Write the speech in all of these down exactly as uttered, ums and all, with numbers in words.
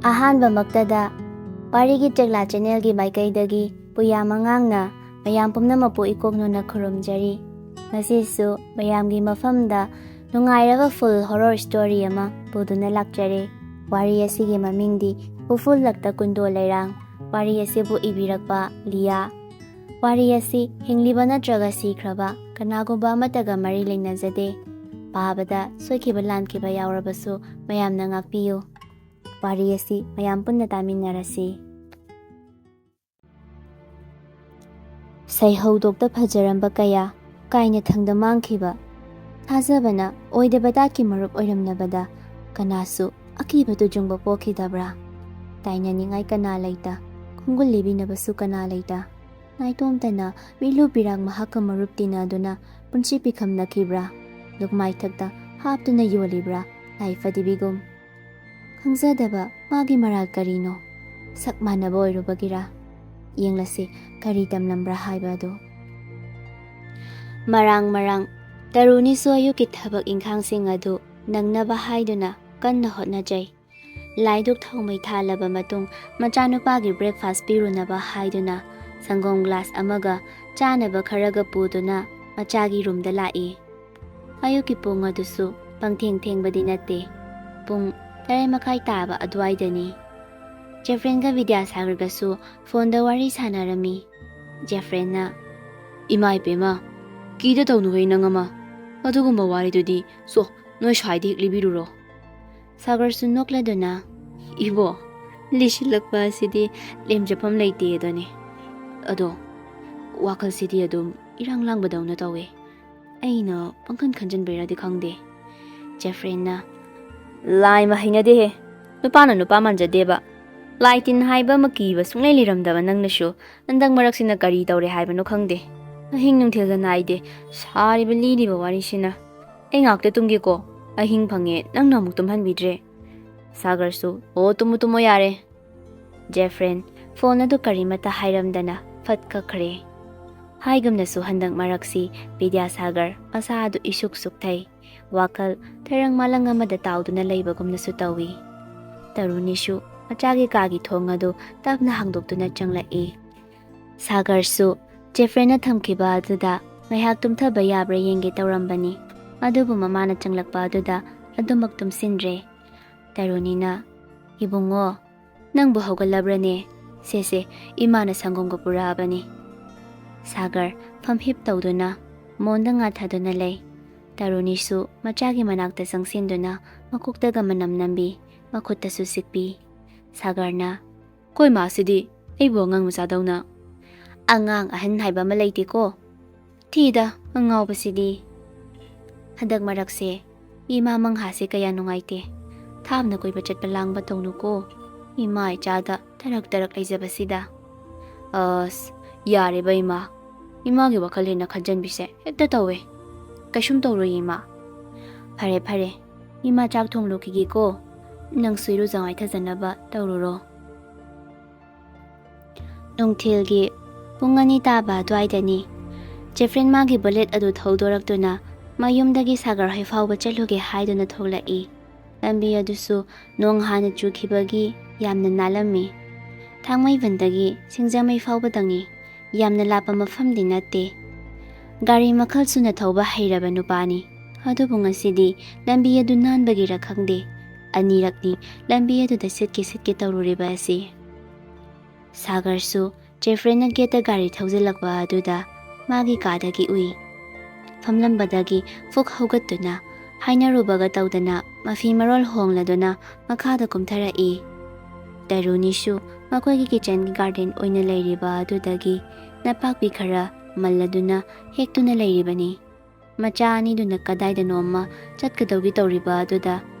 ꯑꯍꯥꯟꯕꯃꯛꯇꯗ ꯋꯥꯔꯤꯒꯤ ꯆꯦꯛꯂꯥ ꯆꯦꯅꯦꯜꯒꯤ ꯃꯥꯏꯀꯩꯗꯒꯤ ꯄꯨꯌꯥ ꯃꯉꯥꯡꯅ ꯃꯌꯥꯝ ꯄꯨꯝꯅꯃꯛꯄꯨ ꯏꯀꯣꯛ ꯅꯣꯟꯅ ꯈꯨꯔꯨꯝꯖꯔꯤ꯫ ꯉꯁꯤꯁꯨ ꯃꯌꯥꯝꯒꯤ ꯃꯐꯝꯗ ꯅꯨꯡꯉꯥꯏꯔꯕ ꯐꯨꯜ ꯍꯣꯔꯣꯔ ꯁ꯭ꯇꯣꯔꯤ ꯑꯃ ꯄꯨꯗꯨꯅ ꯂꯥꯛꯆꯔꯦ꯫ ꯋꯥꯔꯤ ꯑꯁꯤꯒꯤ ꯃꯃꯤꯡꯗꯤ ꯎꯐꯨꯜ ꯂꯛꯇ ꯀꯨꯟꯗꯣ ꯂꯩꯔꯥꯡ꯫ ꯋꯥꯔꯤ ꯑꯁꯤꯕꯨ ꯏꯕꯤꯔꯛꯄ ꯂꯤꯌꯥ꯫ ꯋꯥꯔꯤ ꯑꯁꯤ ꯍꯤꯡꯂꯤꯕ ꯅꯠꯇ꯭ꯔꯒ ꯁꯤꯈ꯭ꯔꯕ ꯀꯅꯥꯒꯨꯝꯕ ꯑꯃꯠꯇꯒ ꯃꯔꯤ ꯂꯩꯅꯖꯗꯦ꯫ ꯄꯥꯕꯗ ꯁꯣꯏꯈꯤꯕ ꯂꯥꯟꯈꯤꯕ ꯌꯥꯎꯔꯕꯁꯨ ꯃꯌꯥꯝꯅ ꯉꯥꯛꯄꯤꯌꯨ꯫ ꯋꯥꯔꯤ ꯑꯁꯤ ꯃꯌꯥꯝ ꯄꯨꯟꯅ ꯇꯥꯃꯤꯟꯅꯔꯁꯤ꯫ ꯁꯩꯍꯧꯗꯣꯛꯇ ꯐꯖꯔꯝꯕ ꯀꯌꯥ ꯀꯥꯏꯅꯊꯪꯗ ꯃꯥꯡꯈꯤꯕ, ꯊꯥꯖꯕꯅ ꯑꯣꯏꯗꯕ ꯗꯥꯠꯀꯤ ꯃꯔꯨꯞ ꯑꯣꯏꯔꯝꯅꯕꯗ ꯀꯅꯥꯁꯨ ꯑꯀꯤꯕ ꯇꯨꯖꯨꯡꯕ ꯄꯣꯛꯈꯤꯗꯕ꯭ꯔꯥ? ꯇꯥꯏꯅꯅꯤꯡꯉꯥꯏ ꯀꯅꯥ ꯂꯩꯇ, ꯈꯣꯡꯒꯨꯜ ꯂꯤꯕꯤꯅꯕꯁꯨ ꯀꯅꯥ ꯂꯩꯇ, ꯅꯥꯏꯇꯣꯝꯇꯅ ꯃꯤꯠꯂꯨ ꯄꯤꯔꯥꯡ ꯃꯍꯥꯛꯀ ꯃꯔꯨꯞ ꯇꯤꯟꯅꯗꯨꯅ ꯄꯨꯟꯁꯤ ꯄꯤꯈꯝꯅꯈꯤꯕ꯭ꯔꯥ? ꯂꯨꯛꯃꯥꯏꯊꯛꯇ ꯍꯥꯞꯇꯨꯅ ꯌꯣꯜꯂꯤꯕ꯭ꯔꯥ ꯂꯥꯏ ꯐꯗꯤꯕꯤꯒꯨꯝ? ꯈꯪꯖꯗꯕ ꯃꯥꯒꯤ ꯃꯔꯥꯜ ꯀꯔꯤꯅꯣ? ꯁꯛ ꯃꯥꯟꯅꯕ ꯑꯣꯏꯔꯨꯕꯒꯤꯔꯥ? ꯌꯦꯡꯂꯁꯤ ꯀꯔꯤ ꯇꯝꯂꯝꯕ꯭ꯔꯥ ꯍꯥꯏꯕ ꯑꯗꯨ꯫ ꯃꯔꯥꯡ ꯃꯔꯥꯡ ꯇꯔꯨꯅꯤꯁꯨ ꯑꯌꯨꯛꯀꯤ ꯊꯕꯛ ꯏꯪꯈꯥꯡꯁꯤꯡ ꯑꯗꯨ ꯅꯪꯅꯕ ꯍꯥꯏꯗꯨꯅ ꯀꯟꯅ ꯍꯣꯠꯅꯖꯩ꯫ ꯂꯥꯏꯗꯨꯛ ꯊꯥꯎꯃꯩ ꯊꯥꯜꯂꯕ ꯃꯇꯨꯡ ꯃꯆꯥꯅꯨꯄꯥꯒꯤ ꯕ꯭ꯔꯦꯛꯐꯥꯁ ꯄꯤꯔꯨꯅꯕ ꯍꯥꯏꯗꯨꯅ ꯁꯪꯒꯣꯝ ꯒ꯭ꯂꯥꯁ ꯑꯃꯒ ꯆꯥꯅꯕ ꯈꯔꯒ ꯄꯨꯗꯨꯅ ꯃꯆꯥꯒꯤ ꯔꯨꯝꯗ ꯂꯥꯛꯏ꯫ ꯑꯌꯨꯛꯀꯤ ꯄꯨꯡ ꯑꯗꯨꯁꯨ ꯄꯪꯊꯦꯡ ꯊꯦꯡꯕꯗꯤ ꯅꯠꯇꯦ꯫ ꯄꯨꯡ ꯇꯔꯦꯠ ꯃꯈꯥꯏ ꯇꯥꯕ ꯑꯗꯨꯋꯥꯏꯗꯅꯤ꯫ ꯖꯦꯐ꯭ꯔꯦꯟꯒ ꯕꯤꯗ꯭ꯌꯥꯁꯥꯒꯔꯒꯁꯨ ꯐꯣꯟꯗ ꯋꯥꯔꯤ ꯁꯥꯟꯅꯔꯝꯃꯤ꯫ ꯖꯦꯐ꯭ꯔꯦꯟꯅ, "ꯏꯃꯥ ꯏꯄꯦꯝꯃ, ꯀꯤꯗ ꯇꯧꯅꯨꯍꯦ ꯅꯪ ꯑꯃ꯫ ꯑꯗꯨꯒꯨꯝꯕ ꯋꯥꯔꯤꯗꯨꯗꯤ ꯁꯣ ꯅꯣꯏ ꯁ꯭ꯋꯥꯏꯗ ꯍꯦꯛ ꯂꯤꯕꯤꯔꯨꯔꯣ꯫" ꯁꯥꯒꯔꯁꯨ ꯅꯣꯛꯂꯗꯨꯅ, "ꯏꯕꯣ, ꯂꯤꯁꯤꯜꯂꯛꯄ ꯑꯁꯤꯗꯤ ꯂꯦꯝꯖꯐꯝ ꯂꯩꯇꯦ ꯑꯗꯨꯅꯤ꯫ ꯑꯗꯣ ꯋꯥꯈꯜꯁꯤꯗꯤ ꯑꯗꯨꯝ ꯏꯔꯥꯡ ꯂꯥꯡꯕꯗꯧꯅ ꯇꯧꯋꯦ꯫ ꯑꯩꯅ ꯄꯪꯈꯟ ꯈꯟꯖꯟꯕꯩꯔꯗꯤ ꯈꯪꯗꯦ꯫" ꯖꯦꯐ꯭ꯔꯦꯟꯅ, "ꯂꯥꯏꯃ ꯍꯩꯅꯗꯦꯍꯦ꯫ ꯅꯨꯄꯥꯅ ꯅꯨꯄꯥ ꯃꯥꯟꯖꯗꯦꯕ꯫ ꯂꯥꯏ ꯇꯤꯟ ꯍꯥꯏꯕ ꯑꯃ ꯀꯤꯕ ꯁꯨꯡꯂꯩ ꯂꯩꯔꯝꯗꯕ ꯅꯪꯅꯁꯨ ꯍꯟꯗꯛ ꯃꯔꯛꯁꯤꯅ ꯀꯔꯤ ꯇꯧꯔꯦ ꯍꯥꯏꯕꯅꯣ ꯈꯪꯗꯦ꯫ ꯑꯍꯤꯡ ꯅꯨꯡꯊꯤꯜꯒ ꯅꯥꯏꯗꯦ꯫ ꯁꯥꯔꯤꯕ ꯂꯤꯔꯤꯕ ꯋꯥꯔꯤꯁꯤꯅ꯫ ꯑꯩ ꯉꯥꯛꯇ ꯇꯨꯝꯒꯦꯀꯣ꯫ ꯑꯍꯤꯡ ꯐꯪꯉꯦ, ꯅꯪꯅ ꯑꯃꯨꯛ ꯇꯨꯝꯍꯟꯕꯤꯗ꯭ꯔꯦ꯫" ꯁꯥꯒꯔꯁꯨ, "ꯑꯣ, ꯇꯨꯝꯃꯨ ꯇꯨꯝꯃꯣ ꯌꯥꯔꯦ꯫" ꯖꯦꯐ꯭ꯔꯦꯟ ꯐꯣꯟ ꯑꯗꯨ ꯀꯔꯤꯃꯠꯇ ꯍꯥꯏꯔꯝꯗꯅ ꯐꯠ ꯀꯛꯈ꯭ꯔꯦ꯫ ꯍꯥꯏꯒꯨꯝꯅꯁꯨ ꯍꯟꯗꯛ ꯃꯔꯛꯁꯤ ꯕꯤꯗ꯭ꯌꯥꯁꯥꯒꯔ ꯃꯁꯥ ꯑꯗꯨ ꯏꯁꯨꯛ ꯁꯨꯛꯊꯩ꯫ ꯋꯥꯈꯜ ꯊꯔꯪ ꯃꯥꯂꯪ ꯑꯃꯗ ꯇꯥꯎꯗꯨꯅ ꯂꯩꯕꯒꯨꯝꯅꯁꯨ ꯇꯧꯏ꯫ ꯇꯔꯨꯅꯤꯁꯨ ꯃꯆꯥꯒꯤ ꯀꯥꯒꯤ ꯊꯣꯡ ꯑꯗꯨ ꯇꯞꯅ ꯍꯥꯡꯗꯣꯛꯇꯨꯅ ꯆꯪꯂꯛꯏ꯫ ꯁꯥꯒꯔꯁꯨ ꯖꯦꯐ꯭ꯔꯦꯟꯅ ꯊꯝꯈꯤꯕ ꯑꯗꯨꯗ ꯉꯥꯏꯍꯥꯛ ꯇꯨꯝꯊꯕ ꯌꯥꯕ꯭ꯔꯥ ꯌꯦꯡꯒꯦ ꯇꯧꯔꯝꯕꯅꯤ꯫ ꯑꯗꯨꯕꯨ ꯃꯃꯥꯅ ꯆꯪꯂꯛꯄ ꯑꯗꯨꯗ ꯑꯗꯨꯃꯛ ꯇꯨꯝꯁꯤꯟꯗ꯭ꯔꯦ꯫ ꯇꯔꯨꯅꯤꯅ, "ꯏꯕꯨꯡꯉꯣ, ꯅꯪꯕꯨ ꯍꯧꯒꯠꯂꯕ꯭ꯔꯅꯦ? ꯁꯦꯁꯦ, ꯏꯃꯥꯅ ꯁꯪꯒꯣꯝꯒ ꯄꯨꯔꯛꯑꯕꯅꯤ꯫" ꯁꯥꯒꯔ ꯐꯝꯍꯤꯞ ꯇꯧꯗꯨꯅ ꯃꯣꯟꯗ ꯉꯥꯊꯗꯨꯅ ꯂꯩ꯫ ꯇꯔꯨꯅꯤꯁꯨ ꯃꯆꯥꯒꯤ ꯃꯅꯥꯛꯇ ꯆꯪꯁꯤꯟꯗꯨꯅ ꯃꯀꯣꯛꯇꯒ ꯃꯅꯝ ꯅꯝꯕꯤ, ꯃꯈꯨꯠꯇꯁꯨ ꯁꯤꯛꯄꯤ꯫ ꯁꯥꯒꯔꯅ, "ꯀꯣꯏ ꯃꯥꯁꯤꯗꯤ ꯑꯩꯕꯨ ꯑꯉꯥꯡ ꯃꯆꯥꯗꯧꯅ꯫" "ꯑꯉꯥꯡ ꯑꯍꯟ ꯍꯥꯏꯕ ꯑꯃ ꯂꯩꯇꯦꯀꯣ꯫ ꯊꯤꯗ, ꯑꯉꯥꯎꯕꯁꯤꯗꯤ꯫" ꯍꯟꯗꯛ ꯃꯔꯛꯁꯦ ꯏꯃꯥ ꯃꯪꯍꯥꯁꯦ ꯀꯌꯥ ꯅꯨꯡꯉꯥꯏꯇꯦ꯫ ꯊꯥꯞꯅ ꯀꯣꯏꯕ ꯆꯠꯄ ꯂꯥꯡꯕ ꯇꯧꯅꯨꯀꯣ꯫ ꯏꯃꯥ ꯏꯆꯥꯗ ꯇꯔꯛ ꯇꯔꯛ ꯂꯩꯖꯕꯁꯤꯗ꯫ ꯑꯁ, ꯌꯥꯔꯦꯕ ꯏꯃꯥ꯫ ꯏꯃꯥꯒꯤ ꯋꯥꯈꯜ ꯍꯦꯟꯅ ꯈꯟꯖꯟꯕꯤꯁꯦ ꯍꯦꯛꯇ ꯇꯧꯋꯦ꯫ ꯀꯩꯁꯨꯝ ꯇꯧꯔꯣꯏ ꯏꯃꯥ꯫ ꯐꯔꯦ ꯐꯔꯦ, ꯏꯃꯥ ꯆꯥꯛ ꯊꯣꯡꯂꯨꯈꯤꯒꯦꯀꯣ꯫ ꯅꯪꯁꯨ ꯏꯔꯨꯖ ꯃꯥꯏꯊꯖꯅꯕ ꯇꯧꯔꯨꯔꯣ꯫ ꯅꯨꯡꯊꯤꯜꯒꯤ ꯄꯨꯡ ꯑꯅꯤ ꯇꯥꯕ ꯑꯗꯨꯋꯥꯏꯗꯅꯤ꯫ ꯖꯦꯐ꯭ꯔꯤꯟ ꯃꯥꯒꯤ ꯕꯨꯂꯦꯠ ꯑꯗꯨ ꯊꯧꯗꯣꯔꯛꯇꯨꯅ ꯃꯌꯨꯝꯗꯒꯤ ꯁꯥꯒꯔ ꯍꯣꯏ ꯐꯥꯎꯕ ꯆꯠꯂꯨꯒꯦ ꯍꯥꯏꯗꯨꯅ ꯊꯣꯛꯂꯛꯏ꯫ ꯂꯝꯕꯤ ꯑꯗꯨꯁꯨ ꯅꯣꯡ ꯍꯥꯟꯅ ꯆꯨꯈꯤꯕꯒꯤ ꯌꯥꯝꯅ ꯅꯥꯜꯂꯝꯃꯤ꯫ ꯊꯥꯡꯃꯩꯕꯟꯗꯒꯤ ꯁꯤꯡꯖꯃꯩ ꯐꯥꯎꯕꯗꯪꯅꯤ꯫ ꯌꯥꯝꯅ ꯂꯥꯞꯄ ꯃꯐꯝꯗꯤ ꯅꯠꯇꯦ꯫ ꯒꯥꯔꯤ ꯃꯈꯜ ꯁꯨꯅ ꯊꯧꯕ ꯍꯩꯔꯕ ꯅꯨꯄꯥꯅꯤ꯫ ꯑꯗꯨꯕꯨ ꯉꯁꯤꯗꯤ ꯂꯝꯕꯤ ꯑꯗꯨ ꯅꯥꯟꯕꯒꯤꯔ ꯈꯪꯗꯦ, ꯑꯅꯤꯔꯛꯅꯤ ꯂꯝꯕꯤ ꯑꯗꯨꯗ ꯁꯤꯠꯀꯦ ꯁꯤꯠꯀꯦ ꯇꯧꯔꯨꯔꯤꯕ ꯑꯁꯤ꯫ ꯁꯥꯒꯔꯁꯨ ꯖꯦꯐ꯭ꯔꯤꯟꯅ ꯒꯦꯠꯇ ꯒꯥꯔꯤ ꯊꯧꯖꯤꯜꯂꯛꯄ ꯑꯗꯨꯗ ꯃꯥꯒꯤ ꯀꯥꯗꯒꯤ ꯎꯏ꯫ ꯐꯝꯂꯝꯕꯗꯒꯤ ꯐꯨꯛ ꯍꯧꯒꯠꯇꯨꯅ ꯍꯥꯏꯅꯔꯨꯕꯒ ꯇꯧꯗꯅ ꯃꯐꯤ ꯃꯔꯣꯜ ꯍꯣꯡꯂꯗꯨꯅ ꯃꯈꯥꯗ ꯀꯨꯝꯊꯔꯛꯏ꯫ ꯇꯔꯨꯅꯤꯁꯨ ꯃꯈꯣꯏꯒꯤ ꯀꯤꯆꯟꯒꯤ ꯒꯥꯔꯗꯦꯟ ꯑꯣꯏꯅ ꯂꯩꯔꯤꯕ ꯑꯗꯨꯗꯒꯤ ꯅꯄꯥꯛꯄꯤ ꯈꯔ ꯃꯜꯂꯗꯨꯅ ꯍꯦꯛꯇꯨꯅ ꯂꯩꯔꯤꯕꯅꯤ꯫ ꯃꯆꯥ ꯑꯅꯤꯗꯨꯅ ꯀꯗꯥꯏꯗꯅꯣꯃ ꯆꯠꯀꯗꯧꯒꯤ ꯇꯧꯔꯤꯕ ꯑꯗꯨꯗ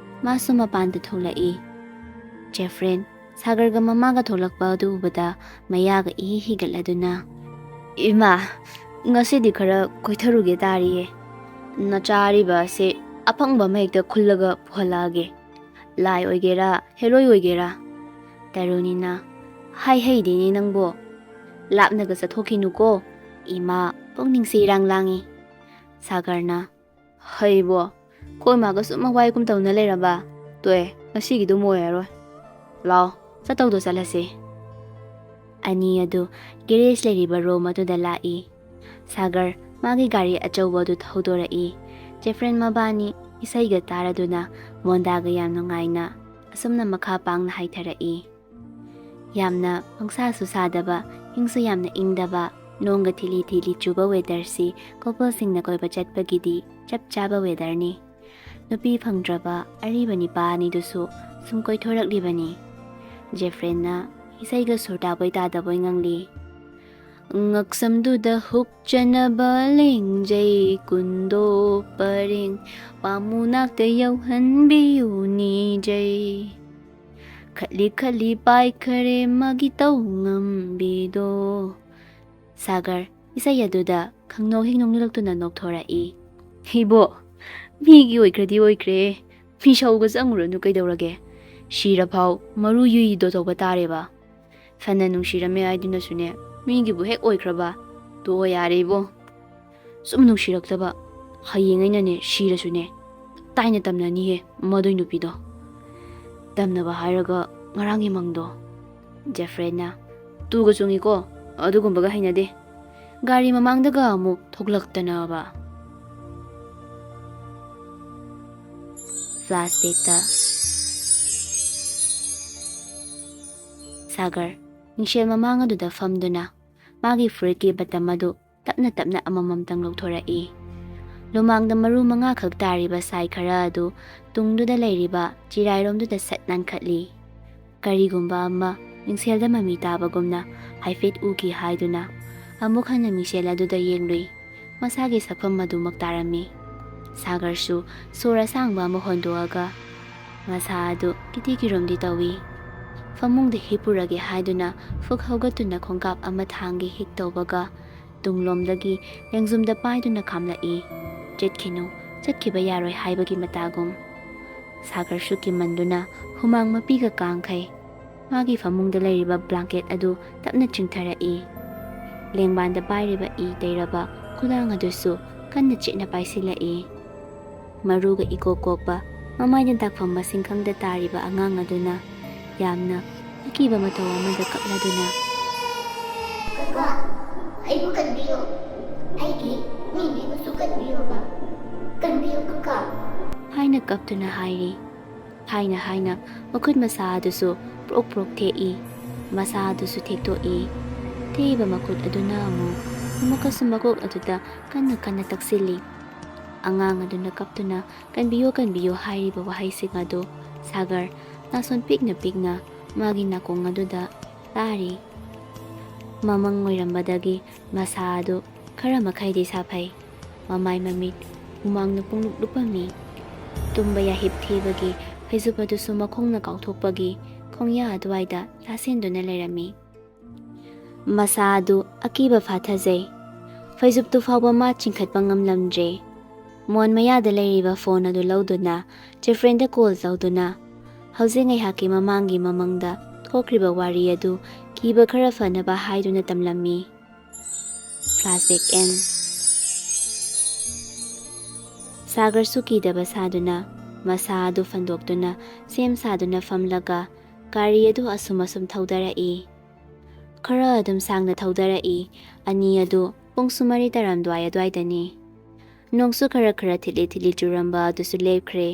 ꯃꯥꯁꯨ ꯃꯄꯥꯟꯗ ꯊꯣꯛꯂꯛꯏ꯫ ꯖꯦꯐ꯭ꯔꯤꯟ ꯁꯥꯒꯔꯒ ꯃꯃꯥꯒ ꯊꯣꯛꯂꯛꯄ ꯑꯗꯨ ꯎꯕꯗ ꯃꯌꯥꯒ ꯏꯍꯤ ꯍꯤꯒꯠꯂꯗꯨꯅ, "ꯏꯃꯥ, ꯉꯁꯤꯗꯤ ꯈꯔ ꯀꯣꯏꯊꯔꯨꯒꯦ ꯇꯥꯔꯤꯌꯦ꯫ ꯅꯆꯥ ꯑꯔꯤꯕ ꯑꯁꯦ ꯑꯐꯪꯕ ꯑꯃ ꯍꯦꯛꯇ ꯈꯨꯜꯂꯒ ꯄꯨꯍꯜꯂꯛꯑꯒꯦ꯫ ꯂꯥꯏ ꯑꯣꯏꯒꯦꯔꯥ, ꯍꯦꯔꯣꯏ ꯑꯣꯏꯒꯦꯔꯥ꯫" ꯇꯔꯨꯅꯤꯅ, "ꯍꯥꯏ ꯍꯩꯗꯦꯅꯦ ꯅꯪꯕꯣ꯫ ꯂꯥꯞꯅꯒ ꯆꯠꯊꯣꯛꯈꯤꯅꯨꯀꯣ꯫ ꯏꯃꯥ ꯄꯨꯛꯅꯤꯡꯁꯦ ꯏꯔꯥꯡ ꯂꯥꯡꯉꯤ꯫" ꯁꯥꯒꯔꯅ, "ꯍꯩꯕꯣ, ꯈꯣꯏ ꯃꯥꯒ ꯁꯨꯝ ꯃꯋꯥꯏ ꯀꯨꯝ ꯇꯧꯅ ꯂꯩꯔꯕ? ꯇꯣꯛꯑꯦ, ꯉꯁꯤꯒꯤꯗꯨꯝ ꯑꯣꯏꯔꯔꯣꯏ꯫" "ꯂꯥꯎ, ꯆꯠꯇꯧꯗꯣ ꯆꯠꯂꯁꯤ꯫" ꯑꯅꯤ ꯑꯗꯨ ꯒꯦꯔꯦꯖ ꯂꯩꯔꯤꯕ ꯔꯨꯝ ꯑꯗꯨꯗ ꯂꯥꯛꯏ꯫ ꯁꯥꯒꯔ ꯃꯥꯒꯤ ꯒꯥꯔꯤ ꯑꯆꯧꯕ ꯑꯗꯨ ꯊꯧꯗꯣꯔꯛꯏ꯫ ꯖꯦꯐ꯭ꯔꯦꯟ ꯃꯕꯥꯅꯤ ꯏꯁꯩꯒ ꯇꯥꯔꯗꯨꯅ ꯃꯣꯟꯗꯥꯒ ꯌꯥꯝ ꯅꯨꯡꯉꯥꯏꯅ ꯑꯁꯨꯝꯅ ꯃꯈꯥ ꯄꯥꯡꯅ ꯍꯥꯏꯊꯔꯛꯏ꯫ ꯌꯥꯝꯅ ꯄꯪꯁꯥꯁꯨ ꯁꯥꯗꯕ, ꯏꯪꯁꯨ ꯌꯥꯝꯅ ꯏꯪꯗꯕ, ꯅꯣꯡꯒ ꯊꯤꯂꯤ ꯊꯤꯂꯤ ꯆꯨꯕ ꯋꯦꯗꯔꯁꯤ ꯀꯣꯄꯜꯁꯤꯡꯅ ꯀꯣꯏꯕ ꯆꯠꯄꯒꯤꯗꯤ ꯆꯞ ꯆꯥꯕ ꯋꯦꯗꯔꯅꯤ꯫ ꯅꯨꯄꯤ ꯐꯪꯗ꯭ꯔꯕ ꯑꯔꯤꯕ ꯅꯤꯄꯥ ꯑꯅꯤꯗꯨꯁꯨ ꯁꯨꯝ ꯀꯣꯏꯊꯣꯔꯛꯂꯤꯕꯅꯤ꯫ ꯖꯦꯐ꯭ꯔꯦꯟꯅ ꯏꯁꯩꯒ ꯁꯨꯔ ꯇꯥꯕꯣꯏ ꯇꯥꯗꯕꯣꯏ ꯉꯪꯂꯤ꯫ "ꯉꯛꯁꯝꯗꯨꯗ ꯍꯨꯛꯆꯅꯕ ꯂꯦꯡꯖꯩ ꯀꯨꯟꯗꯣ ꯄꯔꯦꯡ, ꯄꯥꯝꯃꯨ ꯅꯥꯛꯇ ꯌꯧꯍꯟꯕꯤꯌꯨ ꯅꯤꯖꯩ꯫ ꯈꯠꯂꯤ ꯈꯠꯂꯤ ꯄꯥꯏꯈꯔꯦ ꯃꯥꯒꯤ ꯇꯧ ꯉꯝꯕꯤꯗꯣ꯫" ꯁꯥꯒꯔ ꯏꯁꯩ ꯑꯗꯨꯗ ꯈꯪꯅꯣꯛ ꯍꯦꯛ ꯅꯣꯛꯅꯤꯡꯂꯛꯇꯨꯅ ꯅꯣꯛꯊꯣꯔꯛꯏ꯫ "ꯏꯕꯣ, ꯃꯤꯒꯤ ꯑꯣꯏꯈ꯭ꯔꯗꯤ ꯑꯣꯏꯈ꯭ꯔꯦ, ꯃꯤꯁꯧꯒ ꯆꯪꯉꯨꯔꯅꯨ ꯀꯩꯗꯧꯔꯒꯦ? ꯁꯤꯔꯐꯥꯎ ꯃꯔꯨ ꯌꯨꯏꯗꯣ ꯇꯧꯕ ꯇꯥꯔꯦꯕ꯫ ꯐꯅ ꯅꯨꯡꯁꯤꯔꯝꯃꯦ ꯍꯥꯏꯗꯨꯅꯁꯨꯅꯦ, ꯃꯤꯒꯤꯕꯨ ꯍꯦꯛ ꯑꯣꯏꯈ꯭ꯔꯕ, ꯇꯣꯛꯑꯣ ꯌꯥꯔꯦ ꯏꯕꯣ꯫ ꯁꯨꯝ ꯅꯨꯡꯁꯤꯔꯛꯇꯕ, ꯍꯌꯦꯡ ꯑꯩꯅꯅꯦ ꯁꯤꯔꯁꯨꯅꯦ, ꯇꯥꯏꯅ ꯇꯝꯅꯅꯤꯍꯦ ꯃꯗꯨꯏ ꯅꯨꯄꯤꯗꯣ꯫ ꯇꯝꯅꯕ ꯍꯥꯏꯔꯒ ꯉꯔꯥꯡꯒꯤ ꯃꯪꯗꯣ꯫" ꯖꯦꯐ꯭ꯔꯦꯟꯅ, "ꯇꯨꯒ ꯆꯨꯡꯉꯤꯀꯣ, ꯑꯗꯨꯒꯨꯝꯕꯒ ꯍꯩꯅꯗꯦ꯫ ꯒꯥꯔꯤ ꯃꯃꯥꯡꯗꯒ ꯑꯃꯨꯛ ꯊꯣꯛꯂꯛꯇꯅꯕ꯫" ꯐ꯭ꯂꯥꯁꯕꯦꯛꯇ ꯁꯥꯒꯔ ꯃꯤꯡꯁꯦꯜ ꯃꯃꯥꯡ ꯑꯗꯨꯗ ꯐꯝꯗꯨꯅ ꯃꯥꯒꯤ ꯐꯨꯔꯤꯠꯀꯤ ꯕꯇꯝ ꯑꯗꯨ ꯇꯞꯅ ꯇꯞꯅ ꯑꯃꯃꯝꯇꯪ ꯂꯧꯊꯣꯔꯛꯏ꯫ ꯂꯨꯃꯥꯡꯗ ꯃꯔꯨ ꯃꯉꯥꯈꯛ ꯇꯥꯔꯤꯕ ꯁꯥꯏ ꯈꯔ ꯑꯗꯨ ꯇꯨꯡꯗꯨꯗ ꯂꯩꯔꯤꯕ ꯆꯤꯔꯥꯏꯔꯣꯝꯗꯨꯗ ꯁꯠ ꯅꯥꯟꯈꯠꯂꯤ꯫ ꯀꯔꯤꯒꯨꯝꯕ ꯑꯃ ꯃꯤꯡꯁꯦꯜꯗ ꯃꯃꯤ ꯇꯥꯕꯒꯨꯝꯅ ꯍꯥꯏꯐꯦꯠ ꯎꯈꯤ ꯍꯥꯏꯗꯨꯅ ꯑꯃꯨꯛ ꯍꯟꯅ ꯃꯤꯡꯁꯦꯜ ꯑꯗꯨꯗ ꯌꯦꯡꯂꯨꯏ꯫ ꯃꯁꯥꯒꯤ ꯁꯛꯐꯝ ꯑꯗꯨꯃꯛ ꯇꯥꯔꯝꯃꯤ꯫ ꯁꯥꯒꯔꯁꯨ ꯁꯣꯔ ꯑꯁꯥꯡꯕ ꯑꯃ ꯍꯣꯟꯗꯣꯛꯑꯒ ꯃꯁꯥ ꯑꯗꯨ ꯀꯤꯊꯤ ꯀꯤꯔꯨꯝꯗꯤ ꯇꯧꯏ꯫ ꯐꯃꯨꯡꯗ ꯍꯤꯞꯄꯨꯔꯒꯦ ꯍꯥꯏꯗꯨꯅ ꯐꯨꯛ ꯍꯧꯒꯠꯇꯨꯅ ꯈꯣꯡꯀꯥꯞ ꯑꯃ ꯊꯥꯡꯒꯦ ꯍꯦꯛ ꯇꯧꯕꯒ ꯇꯨꯡꯂꯣꯝꯗꯒꯤ ꯂꯦꯡꯖꯨꯝꯗ ꯄꯥꯏꯗꯨꯅ ꯈꯥꯝꯂꯛꯏ꯫ "ꯆꯠꯈꯤꯅꯨ, ꯆꯠꯈꯤꯕ ꯌꯥꯔꯣꯏ" ꯍꯥꯏꯕꯒꯤ ꯃꯇꯥꯒꯨꯝ꯫ ꯁꯥꯒꯔꯁꯨ ꯀꯤꯃꯟꯗꯨꯅ ꯍꯨꯃꯥꯡ ꯃꯄꯤꯒ ꯀꯥꯡꯈꯩ꯫ ꯃꯥꯒꯤ ꯐꯃꯨꯡꯗ ꯂꯩꯔꯤꯕ ꯕ꯭ꯂꯥꯡꯀꯦꯠ ꯑꯗꯨ ꯇꯞꯅ ꯆꯤꯡꯊꯔꯛꯏ꯫ ꯂꯦꯡꯕꯥꯟꯗ ꯄꯥꯏꯔꯤꯕ ꯏ ꯇꯩꯔꯕ ꯈꯨꯗꯥꯡ ꯑꯗꯨꯁꯨ ꯀꯟꯅ ꯆꯦꯠꯅ ꯄꯥꯏꯁꯤꯜꯂꯛꯏ꯫ ꯃꯔꯨꯒ ꯏꯀꯣꯛ ꯀꯣꯛꯄ, ꯃꯃꯥꯏꯗ ꯗꯥꯛꯐꯝ ꯃꯁꯤꯡ ꯈꯪꯗ ꯇꯥꯔꯤꯕ ꯑꯉꯥꯡ ꯑꯗꯨꯅ ꯌꯥꯝꯅ ꯑꯀꯤꯕ ꯃꯇꯧ ꯑꯃꯗ ꯀꯞꯂꯗꯨꯅ, "ꯀꯀꯥ, ꯑꯩꯕꯨ ꯀꯟꯕꯤꯌꯨ꯫ ꯑꯩꯒꯤ ꯃꯤꯃꯤꯕꯨꯁꯨ ꯀꯟꯕꯤꯌꯨꯕ꯫ ꯀꯟꯕꯤꯌꯨ ꯀꯀꯥ"꯫ ꯍꯥꯏꯅ ꯀꯞꯇꯨꯅ ꯍꯥꯏꯔꯤ꯫ ꯍꯥꯏꯅ ꯍꯥꯏꯅ ꯃꯈꯨꯠ ꯃꯁꯥ ꯑꯗꯨꯁꯨ ꯄ꯭ꯔꯣꯛ ꯄ꯭ꯔꯣꯛ ꯊꯦꯛꯏ꯫ ꯃꯁꯥ ꯑꯗꯨꯁꯨ ꯊꯦꯛꯇꯣꯛꯏ꯫ ꯊꯦꯛꯏꯕ ꯃꯈꯨꯠ ꯑꯗꯨꯅ ꯑꯃꯨꯛ ꯑꯃꯨꯛꯀꯁꯨ ꯃꯀꯣꯛ ꯑꯗꯨꯗ ꯀꯟꯅ ꯀꯟꯅ ꯇꯛꯁꯤꯜꯂꯤ꯫ ꯑꯉꯥꯡ ꯑꯗꯨꯅ ꯀꯞꯇꯨꯅ "ꯀꯟꯕꯤꯌꯨ, ꯀꯟꯕꯤꯌꯨ" ꯍꯥꯏꯔꯤꯕ ꯋꯥꯍꯩꯁꯤꯡ ꯑꯗꯨ ꯁꯥꯒꯔ ꯅꯥꯁꯣꯟ ꯄꯤꯛꯅ ꯄꯤꯛꯅ ꯃꯥꯒꯤ ꯅꯥꯀꯣꯡ ꯑꯗꯨꯗ ꯇꯥꯔꯤ꯫ ꯃꯃꯪ ꯑꯣꯏꯔꯝꯕꯗꯒꯤ ꯃꯁꯥ ꯑꯗꯨ ꯈꯔ ꯃꯈꯩꯗꯤ ꯁꯥꯐꯩ꯫ ꯃꯃꯥꯏ ꯃꯃꯤꯠ ꯍꯨꯃꯥꯡꯅ ꯄꯨꯡꯂꯨꯞ ꯂꯨꯞꯄꯝꯃꯤ꯫ ꯇꯨꯝꯕ ꯌꯥꯍꯤꯞ ꯊꯤꯕꯒꯤ ꯐꯩꯖꯨꯞ ꯑꯗꯨꯁꯨ ꯃꯈꯣꯡꯅ ꯀꯥꯎꯊꯣꯛꯄꯒꯤ ꯈꯣꯡꯌꯥ ꯑꯗꯨꯋꯥꯏꯗ ꯂꯥꯁꯦꯟꯗꯨꯅ ꯂꯩꯔꯝꯃꯤ꯫ ꯃꯁꯥ ꯑꯗꯨ ꯑꯀꯤꯕ ꯐꯥꯊꯖꯩ꯫ ꯐꯩꯖꯨꯞꯇꯨ ꯐꯥꯎꯕ ꯃꯥ ꯆꯤꯡꯈꯠꯄ ꯉꯝꯂꯝꯗ꯭ꯔꯦ꯫ ꯃꯣꯟ ꯃꯌꯥꯗ ꯂꯩꯔꯤꯕ ꯐꯣꯟ ꯑꯗꯨ ꯂꯧꯗꯨꯅ ꯖꯦꯐ꯭ꯔꯦꯟꯗ ꯀꯣꯜ ꯇꯧꯗꯨꯅ ꯍꯧꯖꯤꯛ ꯉꯥꯏꯍꯥꯛꯀꯤ ꯃꯃꯥꯡꯒꯤ ꯃꯃꯪꯗ ꯊꯣꯛꯈ꯭ꯔꯤꯕ ꯋꯥꯔꯤ ꯑꯗꯨ ꯀꯤꯕ ꯈꯔ ꯐꯅꯕ ꯍꯥꯏꯗꯨꯅ ꯇꯝꯂꯝꯃꯤ꯫ Flashback end. ꯁꯥꯒꯔꯁꯨ ꯀꯤꯗꯕ ꯁꯥꯗꯨꯅ ꯃꯁꯥ ꯑꯗꯨ ꯐꯟꯗꯣꯛꯇꯨꯅ ꯁꯦꯝ ꯁꯥꯗꯨꯅ ꯐꯝꯂꯒ ꯒꯥꯔꯤ ꯑꯗꯨ ꯑꯁꯨꯝ ꯑꯁꯨꯝ ꯊꯧꯗꯔꯛꯏ꯫ ꯈꯔ ꯑꯗꯨꯝ ꯁꯥꯡꯅ ꯊꯧꯗꯔꯛꯏ꯫ ꯑꯅꯤ ꯑꯗꯨ ꯄꯨꯡ ꯁꯨꯃꯔꯤ ꯇꯥꯔꯝꯗꯥꯏ ꯑꯗꯨꯋꯥꯏꯗꯅꯤ꯫ ꯅꯣꯡꯁꯨ ꯈꯔ ꯈꯔ ꯊꯤꯠꯂꯤ ꯊꯤꯠꯂꯤ ꯆꯨꯔꯝꯕ ꯑꯗꯨꯁꯨ ꯂꯦꯞꯈ꯭ꯔꯦ꯫